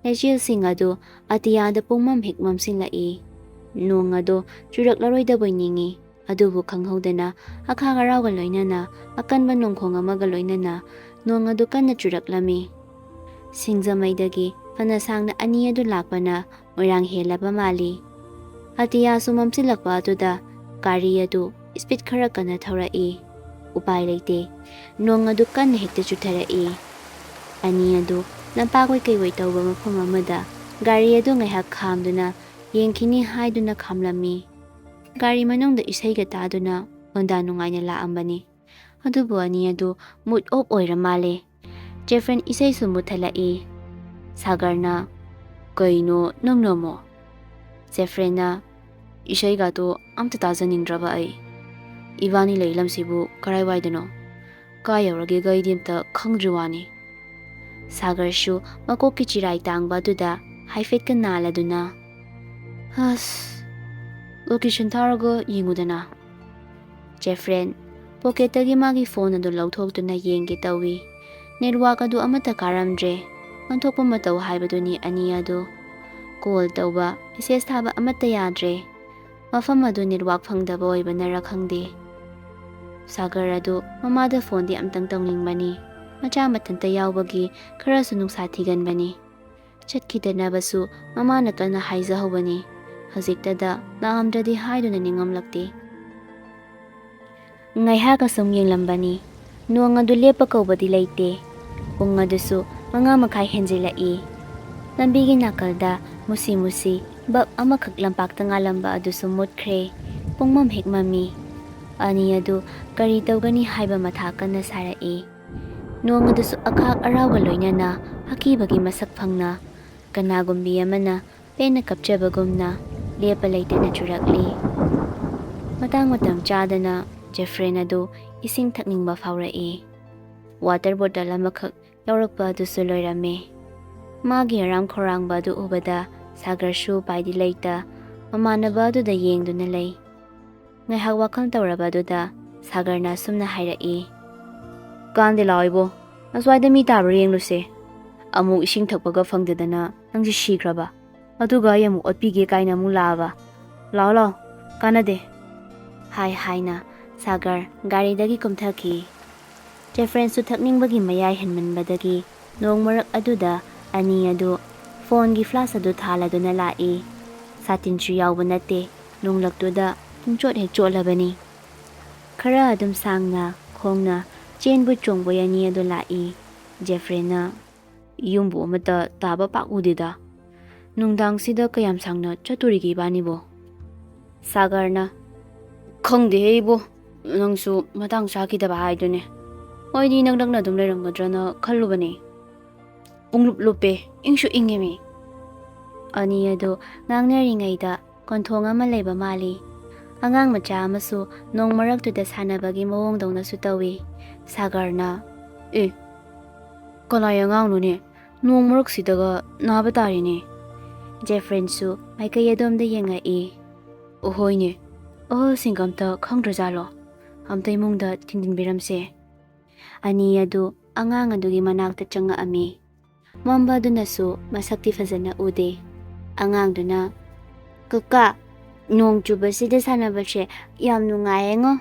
ꯂꯩꯆꯤꯜꯁꯤꯡ ꯑꯗꯨ ꯑꯇꯤꯌꯥꯗ ꯄꯨꯡꯃꯝ ꯍꯦꯛ ꯃꯝꯁꯤꯜꯂꯛꯏ꯫ ꯅꯣꯡ ꯑꯗꯨ ꯆꯨꯔꯛꯂꯔꯣꯏꯗꯕꯣꯏ ꯅꯤꯡꯏ꯫ ꯑꯗꯨꯕꯨ ꯈꯪꯍꯧꯗꯅ ꯑꯈꯥꯛ ꯑꯔꯥꯎꯒ ꯂꯣꯏꯅꯅ ꯑꯀꯟꯕ ꯅꯣꯡꯈꯣꯡ ꯑꯃꯒ ꯂꯣꯏꯅꯅ ꯅꯣꯡ ꯑꯗꯨ ꯀꯟꯅ ꯆꯨꯔꯛꯂꯝꯃꯤ꯫ ꯁꯤꯡꯖꯃꯩꯗꯒꯤ ꯐꯅ ꯁꯥꯡꯅ ꯑꯅꯤ ꯑꯗꯨ ꯂꯥꯛꯄꯅ ꯃꯣꯏꯔꯥꯡ ꯍꯦꯜꯂꯕ ꯃꯥꯜꯂꯤ꯫ ꯑꯇꯤꯌꯥꯁꯨ ꯃꯝꯁꯤꯜꯂꯛꯄ ꯑꯗꯨꯗ ꯒꯥꯔꯤ ꯑꯗꯨ ꯁ꯭ꯄꯤꯗ ꯈꯔ ꯀꯟꯅ ꯊꯧꯔꯛꯏ꯫ ꯎꯄꯥꯏ ꯂꯩꯇꯦ꯫ ꯅꯣꯡ ꯑꯗꯨ ꯀꯟꯅ ꯍꯦꯛꯇ ꯆꯨꯊꯔꯛꯏ꯫ ꯑꯅꯤ ꯑꯗꯨ ꯂꯝꯄꯥꯛ ꯑꯣꯏ ꯀꯩꯑꯣꯏ ꯇꯧꯕ ꯃꯐꯝ ꯑꯃꯗ ꯒꯥꯔꯤ ꯑꯗꯨ ꯉꯥꯏꯍꯥꯛ ꯈꯥꯝꯗꯨꯅ ꯌꯦꯡꯈꯤꯅꯤ ꯍꯥꯏꯗꯨꯅ ꯈꯥꯝꯂꯝꯃꯤ꯫ ꯒꯥꯔꯤ ꯃꯅꯨꯡꯗ ꯏꯁꯩꯒ ꯇꯥꯗꯨꯅ ꯃꯣꯟꯗꯥ ꯅꯨꯡꯉꯥꯏꯅ ꯂꯥꯛꯑꯝꯕꯅꯤ꯫ ꯑꯗꯨꯕꯨ ꯑꯅꯤ ꯑꯗꯨ mood off ꯑꯣꯏꯔ ꯃꯥꯜꯂꯦ꯫ ꯖꯦꯐ꯭ꯔꯦꯟ ꯏꯁꯩꯁꯨ ꯃꯨꯠꯊꯠꯂꯛꯏ꯫ ꯁꯥꯒꯔꯅ, "ꯀꯩꯅꯣ ꯅꯪꯅ ꯑꯃꯨꯛ?" ꯖꯦꯐ꯭ꯔꯦꯟꯅ, "ꯏꯁꯩꯒꯥꯗꯣ ꯑꯝꯇ ꯇꯥꯖꯅꯤꯡꯗ꯭ꯔꯕ ꯑꯩ꯫ ꯏꯕꯥꯅꯤ ꯂꯩ ꯂꯝꯁꯤꯕꯨ ꯀꯔꯥꯏꯋꯥꯏꯗꯅꯣ? ꯀꯥꯏ ꯌꯧꯔꯒꯦꯒ ꯑꯩꯗꯤ ꯑꯝꯇ ꯈꯪꯗ꯭ꯔꯤ ꯋꯥꯅꯤ"꯫ ꯁꯥꯒꯔꯁꯨ ꯃꯀꯣꯛꯀꯤ ꯆꯤꯔꯥꯏ ꯇꯥꯡꯕ ꯑꯗꯨꯗ ꯍꯥꯏꯐꯦꯠꯀ ꯅꯥꯜꯂꯗꯨꯅ, ꯑꯁ, ꯂꯣꯀꯦꯁꯟ ꯊꯥꯔꯒ ꯌꯦꯡꯉꯨꯗꯅ꯫ ꯖꯦꯐ꯭ꯔꯦꯟ ꯄꯣꯀꯦꯠꯇꯒꯤ ꯃꯥꯒꯤ ꯐꯣꯟ ꯑꯗꯨ ꯂꯧꯊꯣꯛꯇꯨꯅ ꯌꯦꯡꯒꯦ ꯇꯧꯏ꯫ ꯅꯦꯠꯋꯥꯛ ꯑꯗꯨ ꯑꯃꯠꯇ ꯀꯥꯔꯝꯗ꯭ꯔꯦ꯫ ꯑꯣꯟꯊꯣꯛꯄ ꯃꯇꯧ ꯍꯥꯏꯕꯗꯨꯅꯤ ꯑꯅꯤ ꯑꯗꯨ꯫ ꯀꯣꯜ ꯇꯧꯕ, ꯃꯦꯁꯦꯖ ꯊꯥꯕ ꯑꯃꯠꯇ ꯌꯥꯗ꯭ꯔꯦ꯫ ꯃꯐꯝ ꯑꯗꯨ ꯅꯦꯠꯋꯥꯛ ꯐꯪꯗꯕ ꯑꯣꯏꯕꯅꯔ ꯈꯪꯗꯦ꯫ ꯁꯥꯒꯔ ꯑꯗꯨ ꯃꯃꯥꯗ ꯐꯣꯟꯗꯤ ꯑꯝꯇꯪ ꯇꯧꯅꯤꯡꯕꯅꯤ꯫ ꯃꯆꯥ ꯃꯊꯟꯇ ꯌꯥꯎꯕꯒꯤ ꯈꯔꯁꯨ ꯅꯨꯡꯁꯥ ꯊꯤꯒꯟꯕꯅꯤ꯫ ꯆꯠꯈꯤꯗꯅꯕꯁꯨ ꯃꯃꯥꯅ ꯀꯟꯅ ꯍꯥꯏꯖꯍꯧꯕꯅꯤ꯫ ꯍꯧꯖꯤꯛꯇꯗ ꯂꯥꯛꯑꯝꯗ꯭ꯔꯗꯤ ꯍꯥꯏꯗꯨꯅ ꯅꯤꯡꯉꯝꯂꯛꯇꯦ꯫ ꯉꯥꯏꯍꯥꯛ ꯑꯁꯨꯝ ꯌꯦꯡꯂꯝꯕꯅꯤ꯫ ꯅꯣꯡ ꯑꯗꯨ ꯂꯦꯞꯄ ꯀꯧꯕꯗꯤ ꯂꯩꯇꯦ꯫ ꯄꯨꯡ ꯑꯗꯨꯁꯨ ꯃꯉꯥ ꯃꯈꯥꯏ ꯍꯦꯟꯖꯤꯜꯂꯛꯏ꯫ ꯂꯝꯕꯤꯒꯤ ꯅꯥꯀꯜꯗ ꯃꯨꯁꯤ ꯃꯨꯁꯤ ꯕꯜꯕ ꯑꯃꯈꯛ ꯂꯝꯄꯥꯛꯇ ꯉꯥꯜꯂꯝꯕ ꯑꯗꯨꯁꯨ ꯃꯨꯠꯈ꯭ꯔꯦ꯫ ꯄꯨꯡꯃꯝ ꯍꯦꯛ ꯃꯝꯃꯤ꯫ ꯑꯅꯤ ꯑꯗꯨ ꯀꯔꯤ ꯇꯧꯒꯅꯤ ꯍꯥꯏꯕ ꯃꯊꯥ ꯀꯟꯅ ꯁꯥꯔꯛꯏ꯫ ꯅꯣꯡ ꯑꯗꯨꯁꯨ ꯑꯈꯥꯛ ꯑꯔꯥꯎꯒ ꯂꯣꯏꯅꯅ ꯑꯀꯤꯕꯒꯤ ꯃꯁꯛ ꯐꯪꯅ, ꯀꯅꯥꯒꯨꯝꯕꯤ ꯑꯃꯅ ꯄꯦꯟꯅ ꯀꯞꯆꯕꯒꯨꯝꯅ ꯂꯦꯞꯄ ꯂꯩꯇꯅ ꯆꯨꯔꯛꯂꯤ꯫ ꯃꯇꯥꯡ ꯃꯇꯝ ꯆꯥꯗꯅ ꯖꯦꯐ꯭ꯔꯦꯟ ꯑꯗꯨ ꯏꯁꯤꯡ ꯊꯛꯅꯤꯡꯕ ꯐꯥꯎꯔꯛꯏ꯫ ꯋꯥꯇꯔ ꯕꯣꯇꯜ ꯑꯃꯈꯛ ꯂꯧꯔꯛꯄ ꯑꯗꯨꯁꯨ ꯂꯣꯏꯔꯝꯃꯦ꯫ ꯃꯥꯒꯤ ꯑꯔꯥꯝ ꯈꯧꯔꯥꯡꯕ ꯑꯗꯨ ꯎꯕꯗ ꯁꯥꯒꯔꯁꯨ ꯎꯄꯥꯏꯗꯤ ꯂꯩꯇ ꯃꯃꯥꯟꯅꯕ ꯑꯗꯨꯗ ꯌꯦꯡꯗꯨꯅ ꯂꯩ꯫ ꯉꯥꯏꯍꯥꯛ ꯋꯥꯈꯜ ꯇꯧꯔꯕ ꯑꯗꯨꯗ ꯁꯥꯒꯔꯅ ꯑꯁꯨꯝꯅ ꯍꯥꯏꯔꯛꯏ, "ꯀꯥꯟꯗꯦ, ꯂꯥꯛꯑꯣ ꯏꯕꯣ, ꯑꯁ꯭ꯋꯥꯏꯗ ꯃꯤ ꯇꯥꯕ꯭ꯔꯥ ꯌꯦꯡꯂꯨꯁꯦ꯫ ꯑꯃꯨꯛ ꯏꯁꯤꯡ ꯊꯛꯄꯒ ꯐꯪꯗꯗꯅ ꯅꯪꯁꯦ ꯁꯤꯈ꯭ꯔꯕ, ꯑꯗꯨꯒ ꯑꯩ ꯑꯃꯨꯛ ꯑꯣꯠꯄꯤꯒꯦ ꯀꯥꯏꯅ ꯑꯃꯨꯛ ꯂꯥꯛꯑꯕ꯫ ꯂꯥꯛꯑꯣ, ꯂꯥꯛꯑꯣ, ꯀꯥꯟꯅꯗꯦ," ꯍꯥꯏ ꯍꯥꯏꯅ ꯁꯥꯒꯔ ꯒꯥꯔꯤꯗꯒꯤ ꯀꯨꯝꯊꯈꯤ꯫ ꯖꯦꯐ꯭ꯔꯦꯟꯁꯨ ꯊꯛꯅꯤꯡꯕꯒꯤ ꯃꯌꯥꯏ ꯍꯦꯟꯃꯟꯕꯗꯒꯤ ꯅꯣꯡ ꯃꯔꯛ ꯑꯗꯨꯗ ꯑꯅꯤ ꯑꯗꯨ ꯐꯣꯟꯒꯤ ꯐ꯭ꯂꯥꯁ ꯑꯗꯨ ꯊꯥꯜꯂꯗꯨꯅ ꯂꯥꯛꯏ꯫ ꯁꯥꯇꯤꯟꯁꯨ ꯌꯥꯎꯕ ꯅꯠꯇꯦ, ꯅꯣꯡꯂꯛꯇꯨꯗ ꯄꯨꯡꯆꯣꯠ ꯍꯦꯛ ꯆꯣꯠꯂꯕꯅꯤ꯫ ꯈꯔ ꯑꯗꯨꯝ ꯁꯥꯡꯅ ꯈꯣꯡꯅ ꯆꯦꯟꯕꯣꯏ ꯆꯣꯡꯕꯣꯏ ꯑꯅꯤ ꯑꯗꯨ ꯂꯥꯛꯏ꯫ ꯖꯦꯐ꯭ꯔꯦꯟꯅ, "ꯌꯨꯝꯕꯨ ꯑꯃꯠꯇ ꯇꯥꯕ ꯄꯥꯛ ꯎꯗꯦꯗ꯫ ꯅꯨꯡꯗꯥꯡꯁꯤꯗ ꯀꯌꯥꯝ ꯁꯥꯡꯅ ꯆꯠꯇꯣꯔꯤꯒꯦ ꯏꯕꯥꯅꯤꯕꯣ?" ꯁꯥꯒꯔꯅ, "ꯈꯪꯗꯦꯍꯦ ꯏꯕꯣ, ꯅꯪꯁꯨ ꯃꯇꯥꯡ ꯆꯥꯈꯤꯗꯕ ꯍꯥꯏꯗꯨꯅꯦ꯫ ꯑꯩꯗꯤ ꯅꯛꯅꯛꯅ ꯑꯗꯨꯝ ꯂꯩꯔꯝꯒꯗ꯭ꯔꯅ ꯈꯜꯂꯨꯕꯅꯦ꯫ ꯄꯨꯡꯂꯨꯞ ꯂꯨꯞꯄꯦ, ꯏꯪꯁꯨ ꯏꯪꯉꯦꯃꯤ꯫" ꯑꯅꯤ ꯑꯗꯨ ꯉꯥꯡꯅꯔꯤꯉꯩꯗ ꯀꯣꯟꯊꯣꯡ ꯑꯃ ꯂꯩꯕ ꯃꯥꯜꯂꯤ꯫ ꯑꯉꯥꯡ ꯃꯆꯥ ꯑꯃꯁꯨ ꯅꯣꯡ ꯃꯔꯛꯇꯨꯗ ꯁꯥꯟꯅꯕꯒꯤ ꯃꯑꯣꯡꯗꯧꯅꯁꯨ ꯇꯧꯏ꯫ ꯁꯥꯒꯔꯅ, "ꯑꯦ, ꯀꯅꯥꯏ ꯑꯉꯥꯡꯅꯣꯅꯦ? ꯅꯣꯡ ꯃꯔꯛꯁꯤꯗꯒ ꯅꯥꯕ ꯇꯥꯔꯦꯅꯦ꯫" ꯖꯦꯐ꯭ꯔꯤꯟꯁꯨ ꯃꯥꯏꯀꯩ ꯑꯗꯣꯝꯗ ꯌꯦꯡꯉꯛꯏ꯫ "ꯑꯣꯍꯣꯏꯅꯦ, ꯑꯍꯜꯁꯤꯡꯒ ꯑꯝꯇ ꯈꯪꯗ꯭ꯔꯖꯥꯠꯂꯣ? ꯑꯝꯇ ꯏꯃꯨꯡꯗ ꯊꯤꯟꯖꯤꯟꯕꯤꯔꯝꯁꯦ꯫" ꯑꯅꯤ ꯑꯗꯨ ꯑꯉꯥꯡ ꯑꯗꯨꯒꯤ ꯃꯅꯥꯛꯇ ꯆꯪꯉꯛꯑꯝꯃꯤ꯫ ꯃꯝꯕ ꯑꯗꯨꯅꯁꯨ ꯃꯁꯛꯇꯤ ꯐꯖꯅ ꯎꯗꯦ꯫ ꯑꯉꯥꯡꯗꯨꯅ, "ꯀꯀꯥ, ꯅꯣꯡ ꯆꯨꯕꯁꯤꯗ ꯁꯥꯟꯅꯕꯁꯦ ꯌꯥꯝ ꯅꯨꯡꯉꯥꯏꯌꯦꯉꯣ꯫"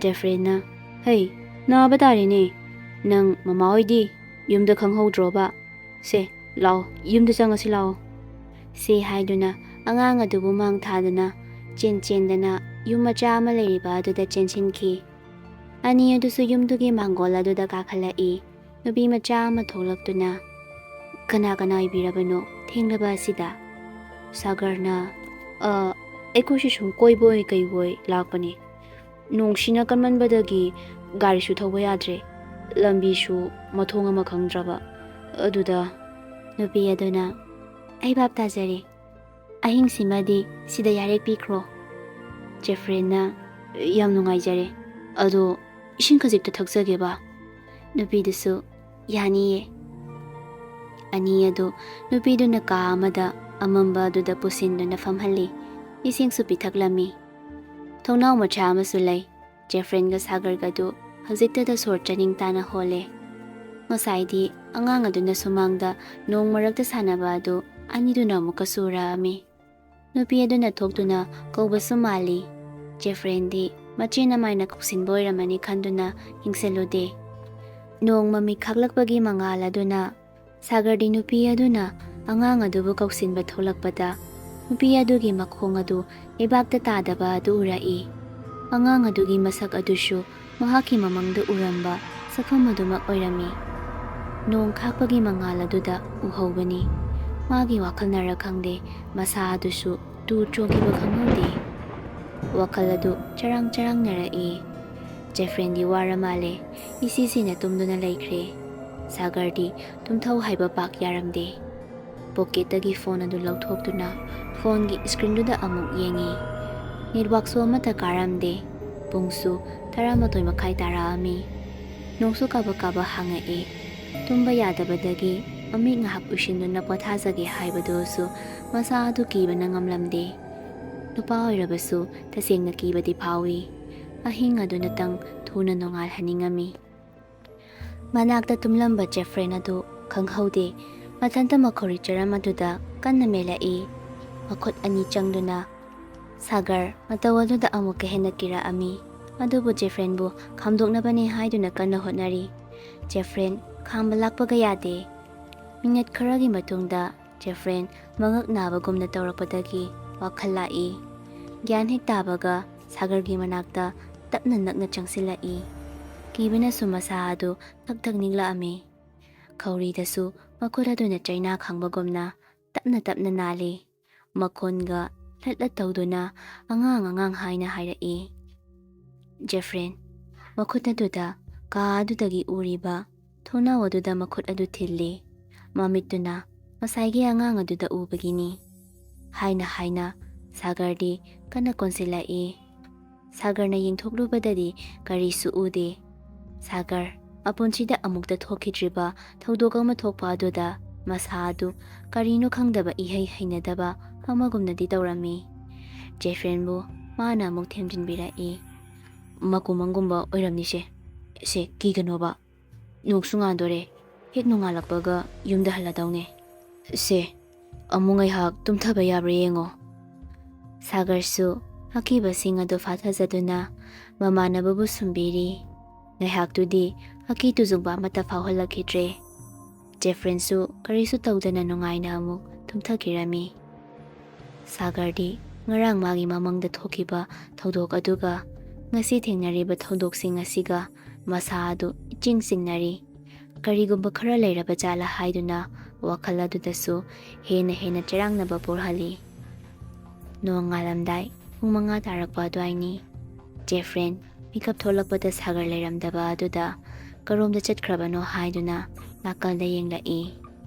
ꯖꯦꯐ꯭ꯔꯤꯟꯅ, "ꯍꯩ, ꯅꯥꯕ ꯇꯥꯔꯦꯅꯦ꯫ ꯅꯪ ꯃꯃꯥ ꯍꯣꯏꯗꯤ ꯌꯨꯝꯗ ꯈꯪꯍꯧꯗ꯭ꯔꯣꯕ? ꯁꯦ, ꯂꯥꯛꯑꯣ, ꯌꯨꯝꯗ ꯆꯪꯉꯁꯤ ꯂꯥꯛꯑꯣ꯫" ꯁꯦ ꯍꯥꯏꯗꯨꯅ ꯑꯉꯥꯡ ꯑꯗꯨꯕꯨ ꯃꯥꯡ ꯊꯥꯗꯨꯅ ꯆꯦꯟ ꯆꯦꯟꯗꯅ ꯌꯨꯝ ꯃꯆꯥ ꯑꯃ ꯂꯩꯔꯤꯕ ꯑꯗꯨꯗ ꯆꯦꯟꯁꯤꯟꯈꯤ꯫ ꯑꯅꯤ ꯑꯗꯨꯁꯨ ꯌꯨꯝꯗꯨꯒꯤ ꯃꯥꯡꯒꯣꯜ ꯑꯗꯨꯗ ꯀꯥꯈꯠꯂꯛꯏ꯫ ꯅꯨꯄꯤ ꯃꯆꯥ ꯑꯃ ꯊꯣꯛꯂꯛꯇꯨꯅ, "ꯀꯅꯥ ꯀꯅꯥ ꯑꯣꯏꯕꯤꯔꯕꯅꯣ ꯊꯦꯡꯂꯕ ꯑꯁꯤꯗ?" ꯁꯥꯒꯔꯅ, "ꯑ, ꯑꯩꯈꯣꯏꯁꯨ ꯁꯨꯝ ꯀꯣꯏꯕꯣꯏ ꯀꯩꯕꯣꯏ ꯂꯥꯛꯄꯅꯤ꯫ ꯅꯣꯡꯁꯤꯅ ꯀꯟꯃꯟꯕꯗꯒꯤ ꯒꯥꯔꯤꯁꯨ ꯊꯧꯕ ꯌꯥꯗ꯭ꯔꯦ, ꯂꯝꯕꯤꯁꯨ ꯃꯊꯣꯡ ꯑꯃ ꯈꯪꯗ꯭ꯔꯕ꯫ ꯑꯗꯨꯗ..." ꯅꯨꯄꯤ ꯑꯗꯨꯅ, "ꯑꯩ ꯚꯥꯞ ꯇꯥꯖꯔꯦ꯫ ꯑꯍꯤꯡꯁꯤꯃꯗꯤ ꯁꯤꯗ ꯌꯥꯔꯦꯛ ꯄꯤꯈ꯭ꯔꯣ꯫" ꯖꯦꯐ꯭ꯔꯤꯟꯅ, "ꯌꯥꯝ ꯅꯨꯡꯉꯥꯏꯖꯔꯦ꯫ ꯑꯗꯣ ꯏꯁꯤꯡ ꯈꯖꯤꯛꯇ ꯊꯛꯆꯒꯦꯕ꯫" ꯅꯨꯄꯤꯗꯨꯁꯨ, "ꯌꯥꯅꯤꯌꯦ꯫" ꯑꯅꯤ ꯑꯗꯨ ꯅꯨꯄꯤꯗꯨꯅ ꯀꯥ ꯑꯃꯗ ꯑꯃꯝꯕ ꯑꯗꯨꯗ ꯄꯨꯁꯤꯟꯗꯨꯅ ꯐꯝꯍꯜꯂꯤ꯫ ꯏꯁꯤꯡꯁꯨ ꯄꯤꯊꯛꯂꯝꯃꯤ꯫ ꯊꯣꯡꯅꯥꯎ ꯃꯆꯥ ꯑꯃꯁꯨ ꯂꯩ꯫ ꯖꯦꯐ꯭ꯔꯤꯟꯒ ꯁꯥꯒꯔꯒꯗꯨ ꯍꯧꯖꯤꯛꯇꯗ ꯁꯣꯔ ꯆꯥꯅꯤꯡ ꯇꯥꯅ ꯍꯣꯜꯂꯦ꯫ ꯉꯁꯥꯏꯗꯤ ꯑꯉꯥꯡ ꯑꯗꯨꯅ ꯁꯨꯃꯥꯡꯗ ꯅꯣꯡ ꯃꯔꯛꯇ ꯁꯥꯟꯅꯕ ꯑꯗꯨ ꯑꯅꯤꯗꯨꯅ ꯑꯃꯨꯛꯀꯁꯨ ꯎꯔꯛꯑꯝꯃꯤ꯫ ꯅꯨꯄꯤ ꯑꯗꯨꯅ ꯊꯣꯛꯇꯨꯅ ꯀꯧꯕꯁꯨ ꯃꯥꯜꯂꯤ꯫ ꯖꯦꯐ꯭ꯔꯤꯟꯗꯤ ꯃꯆꯦꯅ ꯃꯥꯏꯅ ꯀꯧꯁꯤꯟꯕ ꯑꯣꯏꯔꯝꯃꯅꯤ ꯈꯟꯗꯨꯅ ꯌꯦꯡꯁꯤꯜꯂꯨꯗꯦ꯫ ꯅꯣꯡ ꯃꯃꯤꯠ ꯈꯥꯛꯂꯛꯄꯒꯤ ꯃꯉꯥꯜ ꯑꯗꯨꯅ ꯁꯥꯒꯔꯗꯤ ꯅꯨꯄꯤ ꯑꯗꯨꯅ ꯑꯉꯥꯡ ꯑꯗꯨꯕꯨ ꯀꯧꯁꯤꯟꯕ ꯊꯣꯛꯂꯛꯄꯗ ꯅꯨꯄꯤ ꯑꯗꯨꯒꯤ ꯃꯈꯣꯡ ꯑꯗꯨ ꯂꯩꯕꯥꯛꯇ ꯇꯥꯗꯕ ꯑꯗꯨ ꯎꯔꯛꯏ꯫ ꯑꯉꯥꯡ ꯑꯗꯨꯒꯤ ꯃꯁꯛ ꯑꯗꯨꯁꯨ ꯃꯍꯥꯛꯀꯤ ꯃꯃꯪꯗ ꯎꯔꯝꯕ ꯁꯛꯐꯝ ꯑꯗꯨꯃꯛ ꯑꯣꯏꯔꯝꯃꯤ꯫ ꯅꯣꯡ ꯈꯥꯛꯄꯒꯤ ꯃꯉꯥꯜ ꯑꯗꯨꯗ ꯎꯍꯧꯕꯅꯤ꯫ ꯃꯥꯒꯤ ꯋꯥꯈꯜꯅꯔ ꯈꯪꯗꯦ, ꯃꯁꯥ ꯑꯗꯨꯁꯨ ꯇꯨ ꯆꯣꯡꯈꯤꯕ ꯈꯪꯍꯧꯗꯦ꯫ ꯋꯥꯈꯜ ꯑꯗꯨ ꯆꯔꯥꯡ ꯆꯔꯥꯡꯅꯔꯛꯏ꯫ ꯖꯦꯐ꯭ꯔꯤꯟꯗꯤ ꯋꯥꯔ ꯃꯥꯜꯂꯦ꯫ ꯏꯁꯤꯁꯤꯅ ꯇꯨꯝꯗꯨꯅ ꯂꯩꯈ꯭ꯔꯦ꯫ ꯁꯥꯒꯔꯗꯤ ꯇꯨꯝꯊꯧ ꯍꯥꯏꯕ ꯄꯥꯛ ꯌꯥꯔꯝꯗꯦ꯫ ꯄꯣꯀꯦꯠꯇꯒꯤ ꯐꯣꯟ ꯑꯗꯨ ꯂꯧꯊꯣꯛꯇꯨꯅ ꯐꯣꯟꯒꯤ ꯁ꯭ꯀ꯭ꯔꯤꯟꯗꯨꯗ ꯑꯃꯨꯛ ꯌꯦꯡꯉꯤ꯫ ꯅꯦꯠꯋꯥꯛꯁꯨ ꯑꯃꯠꯇ ꯀꯥꯔꯝꯗꯦ꯫ ꯄꯨꯡꯁꯨ ꯇꯔꯥꯃꯥꯊꯣꯏ ꯃꯈꯥꯏ ꯇꯥꯔꯛꯑꯝꯃꯤ꯫ ꯅꯣꯡꯁꯨ ꯀꯥꯕꯛ ꯀꯥꯕꯛ ꯍꯥꯡꯉꯛꯑꯦ꯫ ꯇꯨꯝꯕ ꯌꯥꯗꯕꯗꯒꯤ ꯃꯃꯤꯠ ꯉꯥꯏꯍꯥꯛ ꯎꯏꯁꯤꯟꯗꯨꯅ ꯄꯣꯊꯥꯖꯒꯦ ꯍꯥꯏꯕꯗꯨꯁꯨ ꯃꯁꯥ ꯑꯗꯨ ꯀꯤꯕꯅ ꯉꯝꯂꯝꯗꯦ꯫ ꯅꯨꯄꯥ ꯑꯣꯏꯔꯕꯁꯨ ꯇꯁꯦꯡꯅ ꯀꯤꯕꯗꯤ ꯐꯥꯎꯏ꯫ ꯑꯍꯤꯡ ꯑꯗꯨꯅꯇꯪ ꯊꯨꯅ ꯅꯣꯡꯉꯥꯜꯍꯟꯅꯤꯡꯉꯝꯃꯤ꯫ ꯃꯅꯥꯛꯇ ꯇꯨꯝꯂꯝꯕ ꯖꯦꯐ꯭ꯔꯦꯟ ꯑꯗꯨ ꯈꯪꯍꯧꯗꯦ꯫ ꯃꯊꯟꯇ ꯃꯈꯧꯔꯤ ꯆꯔꯝ ꯑꯗꯨꯗ ꯀꯟꯅ ꯃꯦꯜꯂꯛꯏ꯫ ꯃꯈꯨꯠ ꯑꯅꯤ ꯆꯪꯗꯨꯅ ꯁꯥꯒꯔ ꯃꯇꯧ ꯑꯗꯨꯗ ꯑꯃꯨꯛꯀ ꯍꯦꯟꯅ ꯀꯤꯔꯛꯑꯝꯃꯤ꯫ ꯑꯗꯨꯕꯨ ꯖꯦꯐ꯭ꯔꯦꯟꯕꯨ ꯈꯥꯝꯗꯣꯛꯅꯕꯅꯦ ꯍꯥꯏꯗꯨꯅ ꯀꯟꯅ ꯍꯣꯠꯅꯔꯤ꯫ ꯖꯦꯐ꯭ꯔꯦꯟ ꯈꯥꯝꯕ ꯂꯥꯛꯄꯒ ꯌꯥꯗꯦ꯫ ꯃꯤꯅꯠ ꯈꯔꯒꯤ ꯃꯇꯨꯡꯗ ꯖꯦꯐ꯭ꯔꯦꯟ ꯃꯉꯛ ꯅꯥꯕꯒꯨꯝꯅ ꯇꯧꯔꯛꯄꯗꯒꯤ ꯋꯥꯈꯜ ꯂꯥꯛꯏ꯫ ꯒ꯭ꯌꯥꯟ ꯍꯦꯛ ꯇꯥꯕꯒ ꯁꯥꯒꯔꯒꯤ ꯃꯅꯥꯛꯇ ꯇꯞꯅ ꯅꯛꯅ ꯆꯪꯁꯤꯜꯂꯛꯏ꯫ ꯀꯤꯕꯅꯁꯨ ꯃꯁꯥ ꯑꯗꯨ ꯊꯛ ꯊꯛ ꯅꯤꯛꯂꯛꯑꯝꯃꯤ꯫ ꯈꯧꯔꯤꯗꯁꯨ ꯃꯈꯨꯠ ꯑꯗꯨꯅ ꯆꯩꯅꯥ ꯈꯪꯕꯒꯨꯝꯅ ꯇꯞꯅ ꯇꯞꯅ ꯅꯥꯜꯂꯤ꯫ ꯃꯈꯣꯟꯒ ꯂꯠ ꯂꯠ ꯇꯧꯗꯨꯅ ꯑꯉꯥꯡ ꯑꯉꯥꯡ ꯍꯥꯏꯅ ꯍꯥꯏꯔꯛꯏ꯫ ꯖꯦꯐ꯭ꯔꯦꯟ ꯃꯈꯨꯠ ꯑꯗꯨꯗ ꯀꯥ ꯑꯗꯨꯗꯒꯤ ꯎꯔꯤꯕ ꯊꯣꯡꯅꯥꯎ ꯑꯗꯨꯗ ꯃꯈꯨꯠ ꯑꯗꯨ ꯊꯤꯜꯂꯤ꯫ ꯃꯃꯤꯠꯇꯨꯅ ꯉꯁꯥꯏꯒꯤ ꯑꯉꯥꯡ ꯑꯗꯨꯗ ꯎꯕꯒꯤꯅꯤ ꯍꯥꯏꯅ ꯍꯥꯏꯅ ꯁꯥꯒꯔꯗꯤ ꯀꯟꯅ ꯀꯣꯟꯁꯤꯜꯂꯛꯏ꯫ ꯁꯥꯒꯔꯅ ꯌꯦꯡꯊꯣꯛꯂꯨꯕꯗꯗꯤ ꯀꯔꯤꯁꯨ ꯎꯗꯦ꯫ ꯁꯥꯒꯔ ꯃꯄꯨꯟꯁꯤꯗ ꯑꯃꯨꯛꯇ ꯊꯣꯛꯈꯤꯗ꯭ꯔꯤꯕ ꯊꯧꯗꯣꯛ ꯑꯃ ꯊꯣꯛꯄ ꯑꯗꯨꯗ ꯃꯁꯥ ꯑꯗꯨ ꯀꯔꯤꯅꯣ ꯈꯪꯗꯕ ꯏꯍꯩ ꯍꯩꯅꯗꯕ ꯑꯃꯒꯨꯝꯅꯗꯤ ꯇꯧꯔꯝꯃꯤ꯫ ꯖꯦꯐ꯭ꯔꯦꯟꯕꯨ ꯃꯥꯅ ꯑꯃꯨꯛ ꯊꯦꯝꯖꯤꯟꯕꯤꯔꯛꯏ꯫ "ꯃꯀꯨꯃꯪꯒꯨꯝꯕ ꯑꯣꯏꯔꯝꯅꯤꯁꯦ꯫ ꯁꯦ, ꯀꯤꯒꯅꯣꯕ꯫ ꯅꯣꯡꯁꯨ ꯉꯥꯟꯗꯣꯔꯦ꯫ ꯍꯦꯛ ꯅꯣꯡꯉꯥꯜꯂꯛꯄꯒ ꯌꯨꯝꯗ ꯍꯜꯂꯗꯧꯅꯦ꯫ ꯁꯦ, ꯑꯃꯨꯛ ꯉꯥꯏꯍꯥꯛ ꯇꯨꯝꯊꯕ ꯌꯥꯕ꯭ꯔꯥ ꯌꯦꯡꯉꯣ꯫" ꯁꯥꯒꯔꯁꯨ ꯑꯀꯤꯕꯁꯤꯡ ꯑꯗꯨ ꯐꯥꯊꯖꯗꯨꯅ ꯃꯃꯥꯟꯅꯕꯕꯨ ꯁꯨꯝꯕꯤꯔꯤ꯫ ꯉꯥꯏꯍꯥꯛꯇꯨꯗꯤ ꯑꯀꯤ ꯇꯨꯖꯨꯡꯕ ꯑꯃꯠꯇ ꯐꯥꯎꯍꯜꯂꯛꯈꯤꯗ꯭ꯔꯦ꯫ ꯖꯦꯐ꯭ꯔꯦꯟꯁꯨ ꯀꯔꯤꯁꯨ ꯇꯧꯗꯅ ꯅꯨꯡꯉꯥꯏꯅ ꯑꯃꯨꯛ ꯇꯨꯝꯊꯈꯤꯔꯝꯃꯤ꯫ ꯁꯥꯒꯔꯗꯤ ꯉꯔꯥꯡ ꯃꯥꯒꯤ ꯃꯃꯪꯗ ꯊꯣꯛꯈꯤꯕ ꯊꯧꯗꯣꯛ ꯑꯗꯨꯒ ꯉꯁꯤ ꯊꯦꯡꯅꯔꯤꯕ ꯊꯧꯗꯣꯛꯁꯤꯡ ꯑꯁꯤꯒ ꯃꯁꯥ ꯑꯗꯨ ꯏꯆꯤꯡ ꯆꯤꯡꯅꯔꯤ꯫ ꯀꯔꯤꯒꯨꯝꯕ ꯈꯔ ꯂꯩꯔꯕ ꯖꯥꯠꯂ ꯍꯥꯏꯗꯨꯅ ꯋꯥꯈꯜ ꯑꯗꯨꯗꯁꯨ ꯍꯦꯟꯅ ꯍꯦꯟꯅ ꯆꯔꯥꯡꯅꯕ ꯄꯣꯛꯍꯜꯂꯤ꯫ ꯅꯣꯡꯉꯥꯜꯂꯝꯗꯥꯏ ꯄꯨꯡ ꯃꯉꯥ ꯇꯥꯔꯛꯄ ꯑꯗꯨꯋꯥꯏꯅꯤ꯫ ꯖꯦꯐ꯭ꯔꯦꯟ ꯃꯤꯀꯞ ꯊꯣꯛꯂꯛꯄꯗ ꯁꯥꯒꯔ ꯂꯩꯔꯝꯗꯕ ꯑꯗꯨꯗ ꯀꯔꯣꯝꯗ ꯆꯠꯈ꯭ꯔꯕꯅꯣ ꯍꯥꯏꯗꯨꯅ ꯅꯥꯀꯜꯗ ꯌꯦꯡꯂꯛꯏ꯫